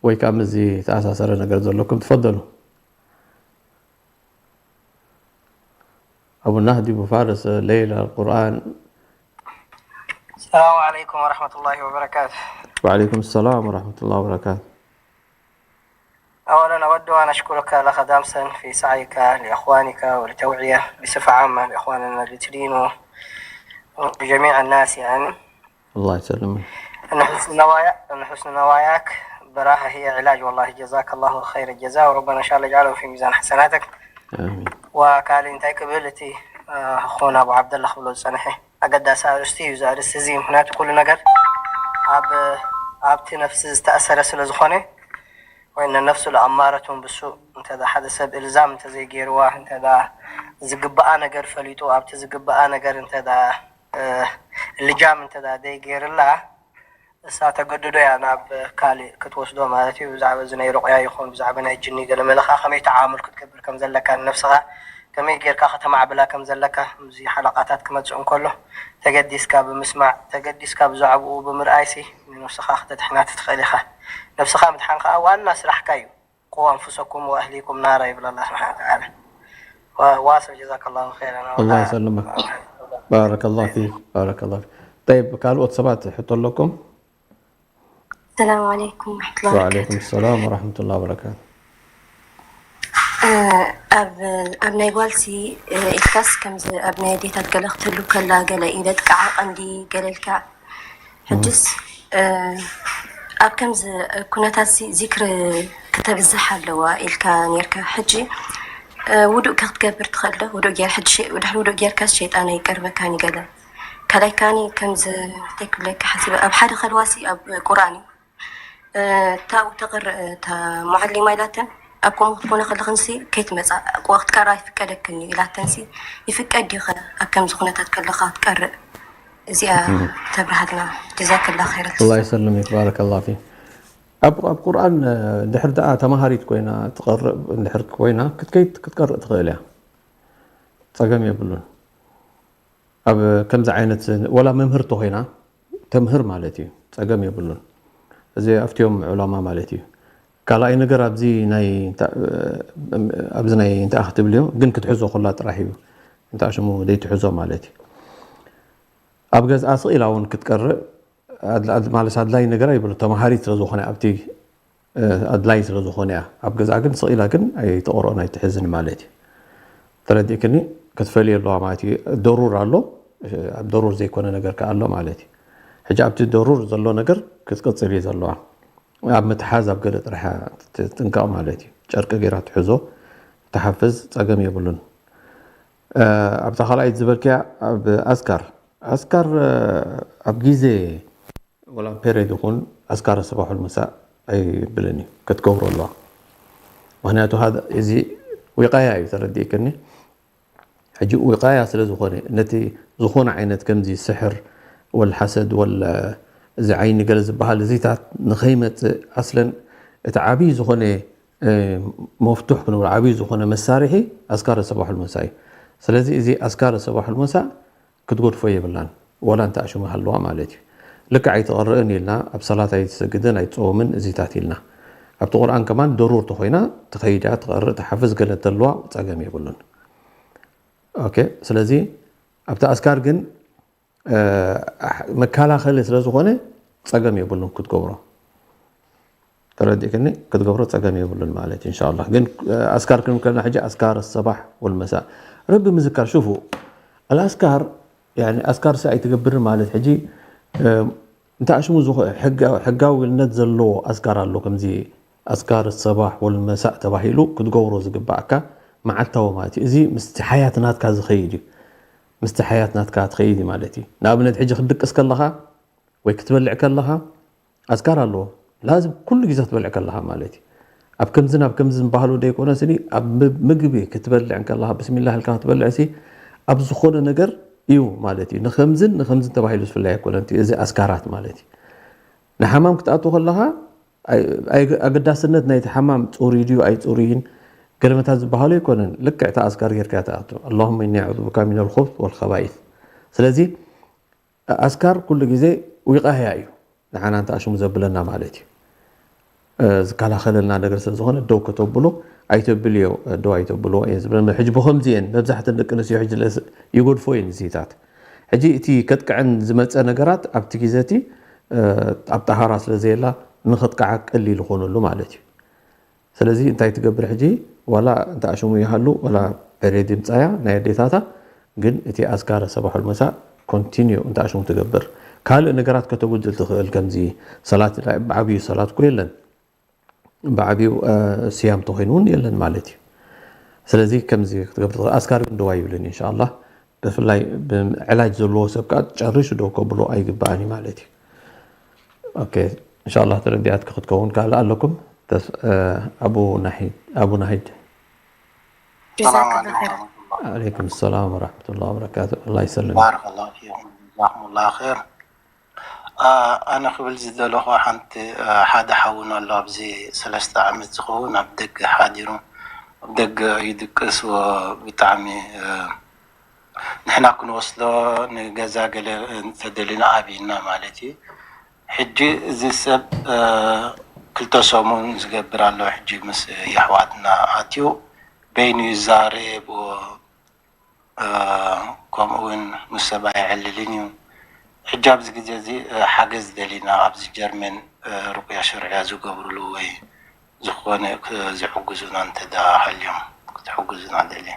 ወይ ከዓ ምስዚ ተኣሳሰረ ነገር ዘለኩም ትፈደሉ። أبو النهدي بفارس ليلى القرآن. السلام عليكم ورحمة الله وبركاته. وعليكم السلام ورحمة الله وبركاته. أولا أود أن أشكرك الأخ دامسن في سعيك لإخوانك ولتوعية بصفة عامة لإخواننا اللي تدينوا وجميع الناس يعني. الله يسلمك. أن حسن نوايا أن حسن نواياك براها هي علاج والله جزاك الله خير الجزاء وربنا إن شاء الله يجعله في ميزان حسناتك. آمين. وكالي انت قبلتي أخونا أبو عبد الله خبلو صنحي أقد أسأل أستي وزارس زي هنا كل نقر أب أبتي نفس تأثر سلز خوني وإن النفس لأمارة بالسوء. أنت دا حدا سب إلزام أنت زي جيروا أنت دا زقبقى نقر فليتو أبت زقبقى نقر أنت دا ልጃም እንተ ደኣ ደይ ገይርላ እሳ ተገድዶ እያ ናብ ካልእ ክትወስዶ ማለት እዩ። ብዛዕባ እዚ ናይ ሩቕያ ይኹን ብዛዕባ ናይ ጅኒ ገለ መለኻ ከመይ ተዓሙል ክትገብር ከም ዘለካ ንነብስኻ ከመይ ጌርካ ከተማዕብላ ከም ዘለካ ምስዚ ሓለቓታት ክመጽእ እንከሎ ተገዲስካ ብምስማዕ ተገዲስካ ብዛዕባኡ ብምርኣይሲ ንነብስኻ ክተድሕና ትትኽእል ኢኻ። ነብስኻ ምድሓን ከኣ ዋና ስራሕካ እዩ። قوا أنفسكم وأهليكم نارا ይብል ኣላህ ስብሓነ ወተዓላ። ዋ-፣ ዋስል ጀዛከላሁ ኸይረን። الله يسلمك. بارك الله فيك. بارك الله فيك. طيب ካልኦት ሰባት ሕቶ ኣለኩም? السلام عليكم ورحمة الله وعليكم وبركاته. السلام ورحمة الله وبركاته. እ፣ ኣብ ኣብ ናይ ጓልሲ እ፣ ኢልካስ ከምዚ ኣብ ናይ ኣዴታት ገለ ክትህሉ ከላ ገለ ኢለ ጥቃዓ ቀንዲ ገለ ኢልካ ሕጅስ እ፣ ኣብ ከምዚ ኩነታት ዚክር ክተብዝሕ ኣለዋ ኢልካ ኔርካ። ሕጂ እ፣ ውዱእ ከ ክትገብር ትኽእል ዶ? ውዱእ ጌር ሕጂ ሸ- ድሕሪ ውዱእ ጌርካስ ሸይጣን ኣይቀርበካን ይገለ ካልኣይ ካኒ ከምዚ እንታይ ክብለካ ሓሲበ ኣብ ሓደ ከልዋሲ ኣብ ቁርኣን እዩ እታ ተቕርእ እታ ሙዓሊማ ኢላተን ኣብ ከምኡ ክትኮነ ከለኽንሲ ከይትመፃ ክትቀራ ይፍቀደክን እዩ ኢላተንሲ ይፍቀድ ድዩ ኸ ኣብ ከምዚ ኩነታት ከለኻ ክትቀርእ እዚኣ ተብርሃልና ጀዛከላ ኸይረት الله يسلمك. بارك الله فيك. ኣብ ኣብ ቁርኣን ድሕር ደኣ ተማሃሪት ኮይና ትቐርእ ድሕር ኮይና ክትከይድ ክትቀርእ ትኽእል እያ። ጸገም የብሉን። ኣብ ከምዚ ዓይነት ወላ መምህር ተኾይና ተምህር ማለት እዩ። ጸገም የብሉን። እዚ ኣብትዮም ዑላማ ማለት እዩ። ካልኣይ ነገር ኣብዚ ናይ እንታ- ኣብዚ ናይ እንታይ ክትብልዮ ግን ክትሕዞ ኩላ ጥራሕ እዩ። እንታይ ሽሙ ደይ ትሕዞ ማለት እዩ። ኣብ ገዝኣ ስቕ ኢላ እውን ክትቀርእ ኣድላ- ኣድ- ማለት ኣድላይ ነገር ኣይብሉ ተማሃሪት ስለ ዝኾነ ኣብቲ እ፣ ኣድላይ ስለ ዝኾነ እያ ኣብ ገዝኣ ግን ስቕ ኢላ ግን ኣይተቕርኦን ኣይትሕዝን ማለት እዩ ተረዲእክኒ ክትፈልየ ኣለዋ ማለት እዩ ደሩር ኣሎ ኣብ ደሩር ዘይኮነ ነገር ከ ኣሎ ማለት እዩ ሕጂ ኣብቲ ደሩር ዘሎ ነገር ክትቅፅል እዩ ዘለዋ ኣብ ምትሓዝ ኣብ ገለ ጥራሕ እያ ትጥንቀቕ ማለት እዩ ጨርቂ ገይራ ትሕዞ ትሓፍዝ ፀገም የብሉን ኣብታ ካልኣይት ዝበልክያ ኣብ ኣስካር ኣስካር ኣብ ግዜ ወላ ፔሬድ ይኹን ኣስካር ሰባሕ ወልመሳእ ኣይብልን እዩ ክትገብሮ ኣለዋ ምክንያቱ እዚ ዊቃያ እዩ ተረዲእክኒ ሕጂ ዊቃያ ስለ ዝኾነ ነቲ ዝኾነ ዓይነት ከምዚ ስሕር ወልሓሰድ ወል እዚ ዓይኒ ገለ ዝበሃል እዚታት ንኸይመፅእ ኣስለን እቲ ዓብዪ ዝኾነ መፍቱሕ ክንብል ዓብዪ ዝኾነ መሳርሒ ኣስካረ ሰባሕ ወልመሳእ እዩ ስለዚ እዚ ኣስካረ ሰባሕ ወልመሳእ ክትጎድፎ የብላን ወላ እንተ ኣሽሙ ሃለዋ ማለት እዩ ልክዕ ኣይትቐርእን ኢልና ኣብ ሰላት ኣይትሰግድን ኣይትፀውምን እዚታት ኢልና ኣብቲ ቁርኣን ከማን ደሩር ተኮይና ትኸይዳ ትቐርእ ትሓፍዝ ገለ ተለዋ ፀገም የብሉን ኦኬ ስለዚ ኣብቲ ኣስካር ግን መከላኸሊ ስለ ዝኾነ ፀገም የብሉን ክትገብሮ ተረዲእክኒ ክትገብሮ ፀገም የብሉን ማለት እዩ እንሻላ ግን ኣስካር ክንብል ከለና ሕጂ ኣስካር ሰባሕ ወልመሳእ ረቢ ምዝካር ሽፉ ኣልኣስካር ኣስካር ሲ ኣይትገብርን ማለት ሕጂ እንታይ ሽሙ ሕጋዊነት ዘለዎ ኣስካር ኣሎ ከምዚ ኣስካር ሰባሕ ወልመሳእ ተባሂሉ ክትገብሮ ዝግባኣካ መዓልታዊ ማለት እዩ እዚ ምስቲ ሓያት ናትካ ዝኸይድ እዩ ምስቲ ሓያት ናትካ ትኸይድ እዩ ማለት እዩ ንኣብነት ሕጂ ክትድቅስ ከለኻ ወይ ክትበልዕ ከለኻ ኣስካር ኣለዎ ላዝም ኩሉ ግዜ ክትበልዕ ከለኻ ማለት እዩ ኣብ ከምዝን ኣብ ከምዝን ባህሉ ደይኮነ ስኒ ኣብ ም- ምግቢ ክትበልዕ እንከለኻ ብስሚላህ ኢልካ ክትበልዕ ሲ ኣብ ዝኾነ ነገር እዩ ማለት እዩ። ንኸምዝን ንኸምዝን ተባሂሉ ዝፍላይ ኣይኮነን እቲ- እዚ ኣስካራት ማለት እዩ። ንሓማም ክትኣቱ ከለኻ ኣይ- ኣይ- ኣገዳስነት ናይቲ ሓማም ፅሩይ ድዩ ኣይፅሩይን ገለመታት ዝበሃሉ ኣይኮነን። ልክዕ እቲ ኣስካር ጌርካ ትኣቱ። ኣላሁመ ኢኒ ኣዑዙ ብካ ሚነል ኹብስ ወልኸባኢስ። ስለዚ ኣስካር ኩሉ ግዜ ዊቃያ እዩ፣ ንዓና እንተ ኣሽሙ ዘብለና ማለት እዩ። ዝከላኸለልና ነገር ስለ ዝኾነ ደው ከተብሎ ኣይተብልዮ፣ ደው ኣይተብልዎ እየን ዝብለን። ሕጂ ብኸምዚ እየን መብዛሕተን ደቂ ኣንስትዮ ሕጂ ለስ- ይጎድፎ እየን እዚታት። ሕጂ እቲ ከጥቅዐን ዝመፀ ነገራት ኣብቲ ግዜ እቲ ኣብ ጣሃራ ስለ ዘየላ ንኸጥቅዓ ቀሊል ይኾነሉ ማለት እዩ። ስለዚ እንታይ ትገብር ሕጂ? ዋላ እንተ ኣሽሙ ይሃሉ ዋላ ፔሬድ ይምፃያ ናይ ኣዴታታ፣ ግን እቲ ኣዝካረ ሰባሑል መሳእ ኮንቲኒዩ እንተ ኣሽሙ ትገብር። ካልእ ነገራት ከተጉድል ትኽእል፣ ከምዚ ሰላት ብዓብዩ ሰላት እኮ የለን፣ ብዓብዩ ስያም ተኾይኑ እውን የለን ማለት እዩ። ስለዚ ከምዚ ክትገብር ትኽእል። ኣዝካር ግን ደዋ ይብልን ኢንሻኣላህ። ብፍላይ ዕላጅ ዘለዎ ሰብ ከዓ ጨሪሹ ደው ከብሎ ኣይግባእን እዩ ማለት እዩ። ኦኬ፣ እንሻላ ተረዲኣትኪ ክትከውን ካልእ ኣለኩም? ተስ- እ፣ ኣቡ ናሂድ ኣቡ ናሂድ። ጀዛከላ ኸይር። ዓለይኩም ሰላም ወራሕመቱላ ወበረካቱ። ኣላ ይሰልም። ባረከላሁ ፊኩም ጀዛኩሙላሁ ኸይር። ኣነ ክብል ዝደለኹ ሓንቲ ሓደ ሓውና ኣሎ ኣብዚ ሰለስተ ዓመት ዝኸውን ኣብ ደገ ሓዲሩ ኣብ ደገ ይድቅስ ብጣዕሚ ንሕና ክንወስዶ ንገዛ ገለ እንተደሊና ኣብይና ማለት እዩ። ሕጂ እዚ ሰብ ክልተ ሰሙን ዝገብር ኣሎ። ሕጂ ምስ የሕዋትና ኣትዩ በይኑ ይዛረብ ከምኡ እውን ምስ ሰብ ኣየዕልልን እዩ። ሕጂ ኣብዚ ግዜ እዚ ሓገዝ ደሊና ኣብዚ ጀርመን ሩቅያ ሸርዕያ ዝገብርሉ ወይ ዝኾነ ዝሕግዙና እንተዳ ሃልዮም ክትሕግዙና ደልየ።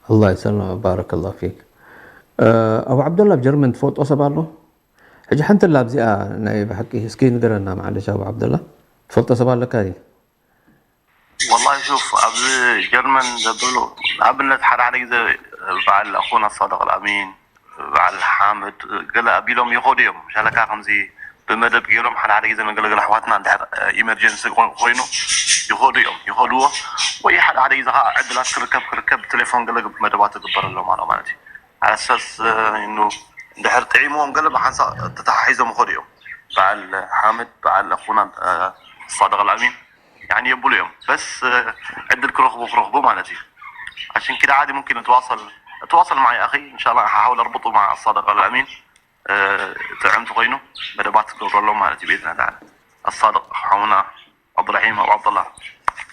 ኣላ ይሰልም ባረከላ ፊክ። ኣቡ ዓብደላ ኣብ ጀርመን ትፈልጦ ሰብ ኣሎ? ሕጂ ሓንቲ ላ ኣብዚኣ ናይ ብሓቂ እስኪ ንገረና ማዓለሽ ኣቡ ዓብደላ ትፈልጦ ሰብ ኣለካ ድዩ? ወላሂ ሹፍ ኣብዚ ጀርመን ዘብሉ ንኣብነት ሓደ ሓደ ግዜ በዓል ኣኹና ሳድቅ ኣልኣሚን በዓል ሓምድ ገለ ኣቢሎም ይኸዱ እዮም። ሻለካ ከምዚ ብመደብ ገይሮም ሓደ ሓደ ግዜ ንገለገለ ኣሕዋትና እንድሕር ኢመርጀንሲ ኮይኑ ይኸዱ እዮም ይኸድዎ ወይ ሓደ ሓደ ግዜ ከዓ ዕድላት ክርከብ ክርከብ ቴሌፎን ገለ መደባት ትግበረሎም ኣሎ ማለት እዩ። ኣሰስ ኑ እንድሕር ጥዒምዎም ገለ ብሓንሳእ ተተሓሒዞም ይኸዱ እዮም። በዓል ሓምድ በዓል ኣኹና ሳድቅ ኣልኣሚን يعني يبليهم بس عدل كروخبو كروخبو مالتي عشان كده عادي ممكن اتواصل اتواصل معي اخي ان شاء الله هحاول اربطه مع الصادق الامين تعمت خوينه بدبات قبر لهم مالتي باذن الله تعالى الصادق حونا عبد الرحيم او عبد الله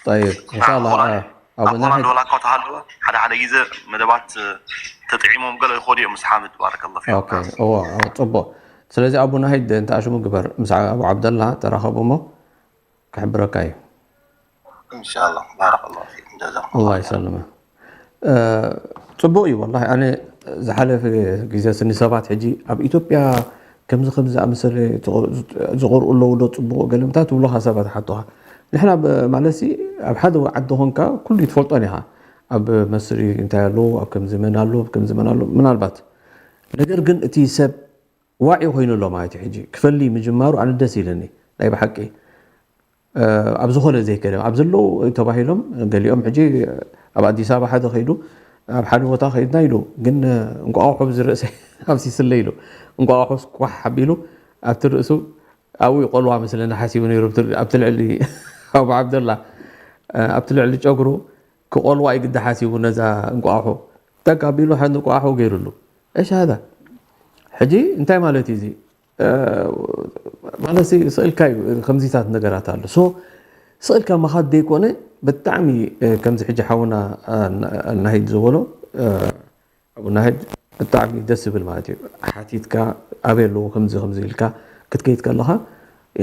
طيب ان شاء الله آه. أبو ناهد ولا كوت هالو حدا حدا يزا مدبات تطعيمهم قالوا يخودي مس حامد بارك الله فيك اوكي هو طبو ስለዚ ኣቡ ናሂድ እንተ ኣሽሙ ግበር ምስ ኣቡ ዓብደላ ተራኸቡ እሞ ክሕብረካ እዩ። إن شاء الله بارك الله فيكم جزاكم الله يسلمك። ፅቡቅ እዩ ወላሂ። ኣነ ዝሓለፈ ግዜ ስኒ ሰባት ሕጂ ኣብ ኢትዮጵያ ከምዚ ከምዚ ዝኣመሰለ ዝቆርኡ ኣለዉ ዶ ፅቡቅ ገለምታት ትብሉካ ሰባት ሓቶካ ንሕና ማለት ኣብ ሓደ ዓዲ ኮንካ ኩሉ ትፈልጦን ኢኻ ኣብ መስሪ እንታይ ኣሎ ኣብ ከምዚ መን ኣሎ ኣብ ከምዚ መን ኣሎ ምናልባት ነገር ግን እቲ ሰብ ዋዒ ኮይኑ ኣሎ ማለት እዩ ሕጂ ክፈሊ ምጅማሩ ኣነ ደስ ኢለኒ ናይ ብሓቂ ኣብ ዝኾነ ዘይከደ ኣብ ዘለዉ ተባሂሎም ገሊኦም ሕጂ ኣብ ኣዲስ ኣበባ ሓደ ከይዱ ኣብ ሓደ ቦታ ከይድና ኢሉ ግን እንቋቑሖ ብዚ ርእሰ ኣብዚ ስለ ኢሉ እንቋቑሖ ኳሕ ኣቢሉ ኣብቲ ርእሱ ኣብኡ ይቆልዋ መስለኒ ሓሲቡ ነይሩ ኣብቲ ልዕሊ ኣቡ ዓብደላ ኣብቲ ልዕሊ ጨጉሩ ክቆልዋ ይግዲ ሓሲቡ ነዛ እንቋቑሖ ጠቅ ኣቢሉ ሓንቲ እንቋቑሖ ገይሩሉ እሺ ሃዳ ሕጂ እንታይ ማለት እዩ እዚ ማለት ስእልካ እዩ ከምዚታት ነገራት ኣሎ ሶ ስእልካ ምኻድ ዘይኮነ ብጣዕሚ ከምዚ ሕጂ ሓውና ናሂድ ዝበሎ ኣቡ ናሂድ ብጣዕሚ ደስ ዝብል ማለት እዩ ሓቲትካ ኣበይ ኣለዎ ከምዚ ከምዚ ኢልካ ክትከይድ ከለኻ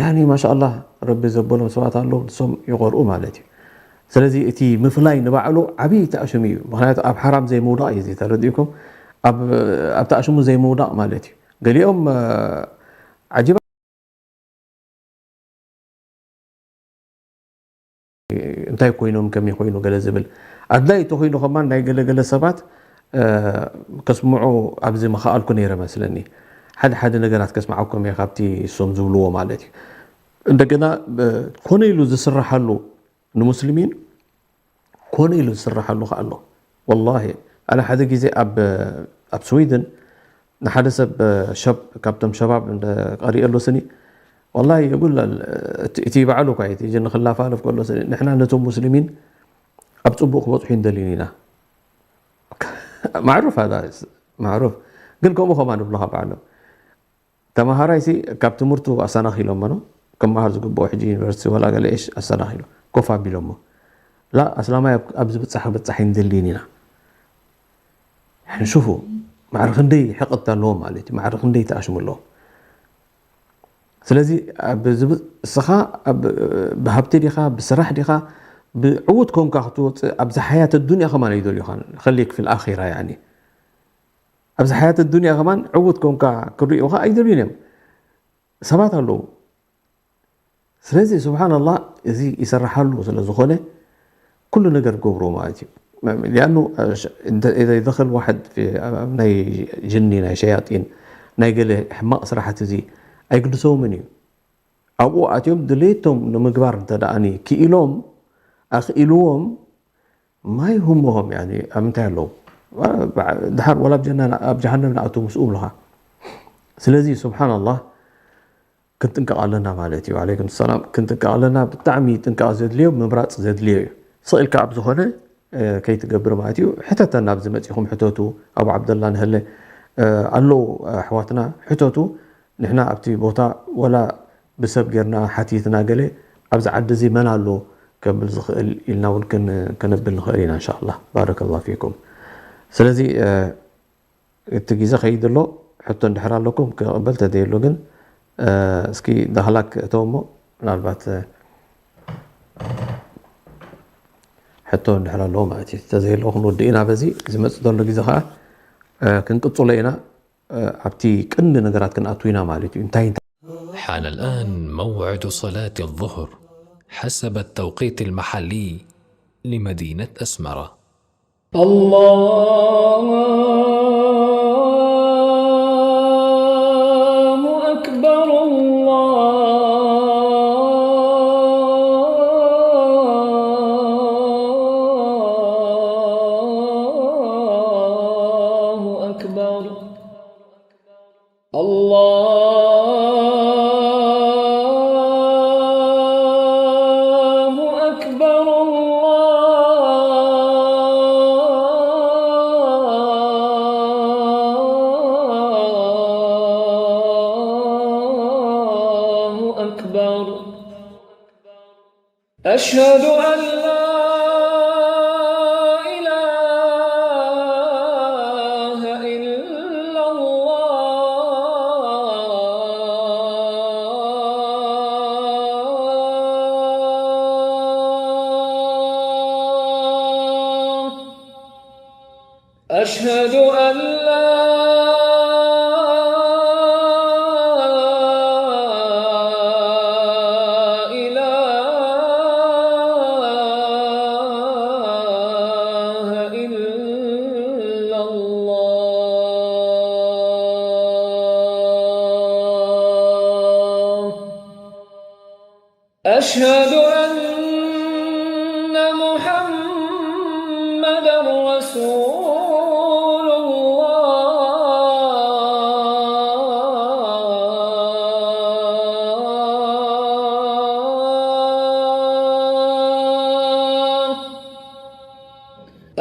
ያኒ ማሻኣላህ ረቢ ዘበሎም ሰባት ኣለዉ ንሶም ይቆርኡ ማለት እዩ ስለዚ እቲ ምፍላይ ንባዕሉ ዓብዪ ተኣሽሙ እዩ ምክንያቱ ኣብ ሓራም ዘይምውዳቕ እዩ ተረዲእኩም ኣብ ተኣሽሙ ዘይምውዳቕ ማለት እዩ ገሊኦም ዓጂባ እንታይ ኮይኖም ከመይ ኮይኑ ገለ ዝብል ኣድላይ ተኮይኑ ከማን ናይ ገለገለ ሰባት ከስምዑ ኣብዚ ምኸኣልኩ ነይረ መስለኒ ሓደ ሓደ ነገራት ከስምዓኩም እየ ካብቲ እሶም ዝብልዎ ማለት እዩ እንደገና ኮነ ኢሉ ዝስራሓሉ ንሙስሊሚን ኮነ ኢሉ ዝስራሓሉ ከ ኣሎ። ወላሂ ኣነ ሓደ ግዜ ኣብ ኣብ ስዊድን ንሓደ ሰብ ሸብ ካብቶም ሸባብ እንደ ቀሪኤ ኣሎ ስኒ ወላሂ የጉል እቲ ባዕሉ እኳ እቲ ጅን ክላፋለፍ ከሎ ስኒ ንሕና ነቶም ሙስሊሚን ኣብ ጽቡቕ ክበጽሑ እንደልዩን ኢና። ማዕሩፍ ሃዛ ማዕሩፍ ግን ከምኡ ከማ ንብልኻ ባዕሎም ተማሃራይሲ ካብ ትምህርቱ ኣሰናኺሎሞ ነው ክመሃር ዝግብኦ ሕጂ ዩኒቨርሲቲ ወላ ገለ እሽ ኣሰናኺሎ ኮፍ ኣቢሎሞ ላ ኣስላማይ ኣብ- ኣብ ዝብጻሕ ክብጻሕ ይንደልን ኢና ሕንሽፉ ማዕሪ ክንደይ ሕቕት ኣለዎ ማለት እዩ ማዕሪ ክንደይ ተኣሽሙ ኣለዎ ስለዚ ኣብ ዝብ- እስኻ ኣብ- ብሃብቲ ዲኻ ብስራሕ ዲኻ ብዕዉት ኮንካ ክትወፅእ ኣብዚ ሓያት ዱንያ ከማን ኣይደልዩኻን ከሊክ ፊል ኣኺራ ያኒ ኣብዚ ሓያት ዱንያ ከማን ዕዉት ኮንካ ክርእዩኻ ኣይደልዩን እዮም ሰባት ኣለዉ ስለዚ ስብሓን ኣላህ እዚ ይሰራሓሉ ስለ ዝኾነ ኩሉ ነገር ገብሮ ማለት እዩ ሊኣኑ ኢዛ ይደኸል ዋሕድ ኣብ ናይ ጅኒ ናይ ሸያጢን ናይ ገለ ሕማቕ ስራሕቲ እዚ ኣይግድሰውምን እዩ ኣብኡ ኣትዮም ድሌቶም ንምግባር እንተ ደኣኒ ክኢሎም ኣኽኢልዎም ማይ ሁሞሆም ያኒ ኣብ ምንታይ ኣለዉ ድሓር ወላ ኣብ ጀና ኣብ ጀሃነም ንኣቱ ምስኡ ብልኻ ስለዚ ስብሓን ኣላህ ክንጥንቀቕ ኣለና ማለት እዩ ዓለይኩም ሰላም ክንጥንቀቕ ኣለና ብጣዕሚ ጥንቃቕ ዘድልዮ ምምራፅ ዘድልዮ እዩ ስቕ ኢልካ ኣብ ዝኾነ ከይትገብር ማለት እዩ ሕተተና ኣብዚ መፂኹም ሕተቱ ኣቡ ዓብደላ ንሀለ ኣለዉ ኣሕዋትና ሕተቱ ንሕና ኣብቲ ቦታ ወላ ብሰብ ጌርና ሓቲትና ገለ ኣብዚ ዓዲ እዚ መን ኣሎ ከብል ዝኽእል ኢልና እውን ከነብል ንኽእል ኢና እንሻ ኣላ ባረከላ ፊኩም ስለዚ እቲ ግዜ ከይድ ኣሎ ሕቶ እንድሕር ኣለኩም ክቕበል ተደየሎ ግን እስኪ ዳህላክ እተው እሞ ምናልባት ሕቶ እንድሕር ኣለዎ ማለት እዩ ተዘየለዎ ክንወድእ ኢና በዚ ዝመፅእ ዘሎ ግዜ ከዓ ክንቅፅሎ ኢና ኣብቲ ቀንዲ ነገራት ክንኣቱ ኢና ማለት እዩ እንታይ እንታይ حان الآن موعد صلاة الظهر حسب التوقيت المحلي لمدينة أسمرة. الله أكبر، الله أكبر. الله أكبر، الله أكبر. أشهد أن لا إله إلا الله. أشهد أن لا إله إلا الله. أشهد أن محمدا رسول الله.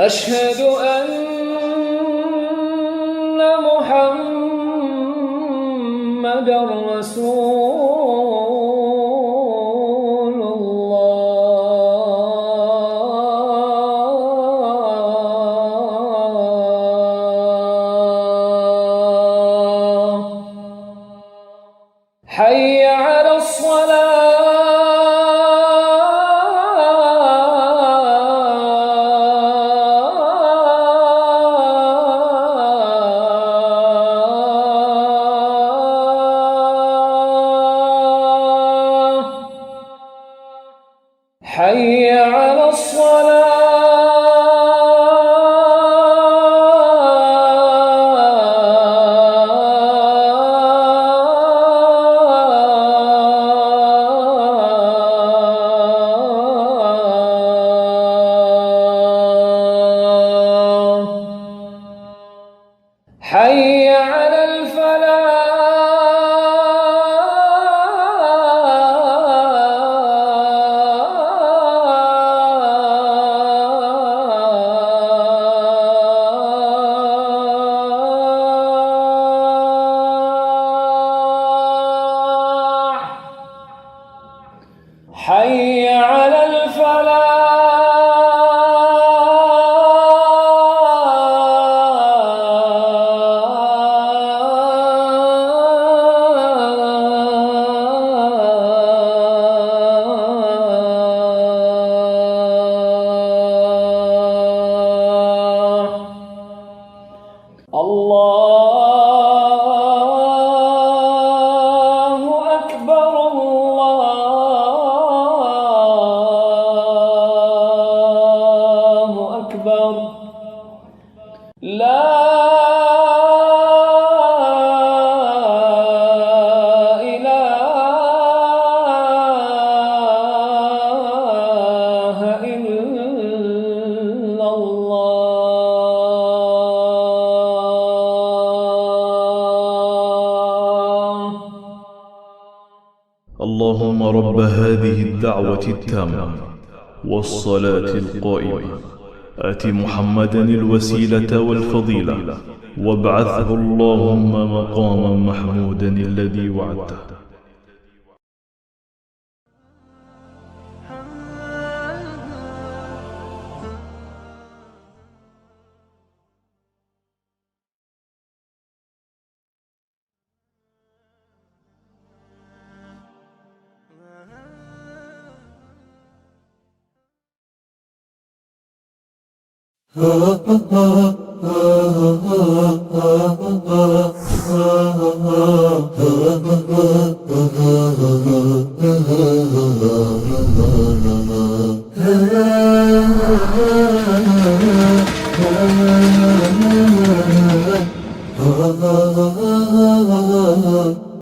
أشهد أن محمدا رسول الله. حي على الصلاة. حي على حي على الفلاح. الله أكبر، الله أكبر. لا إله إلا الله. اللهم رب هذه الدعوة التامة والصلاة القائمة، آت محمدا الوسيلة والفضيلة، وابعثه اللهم مقاما محمودا الذي وعدته.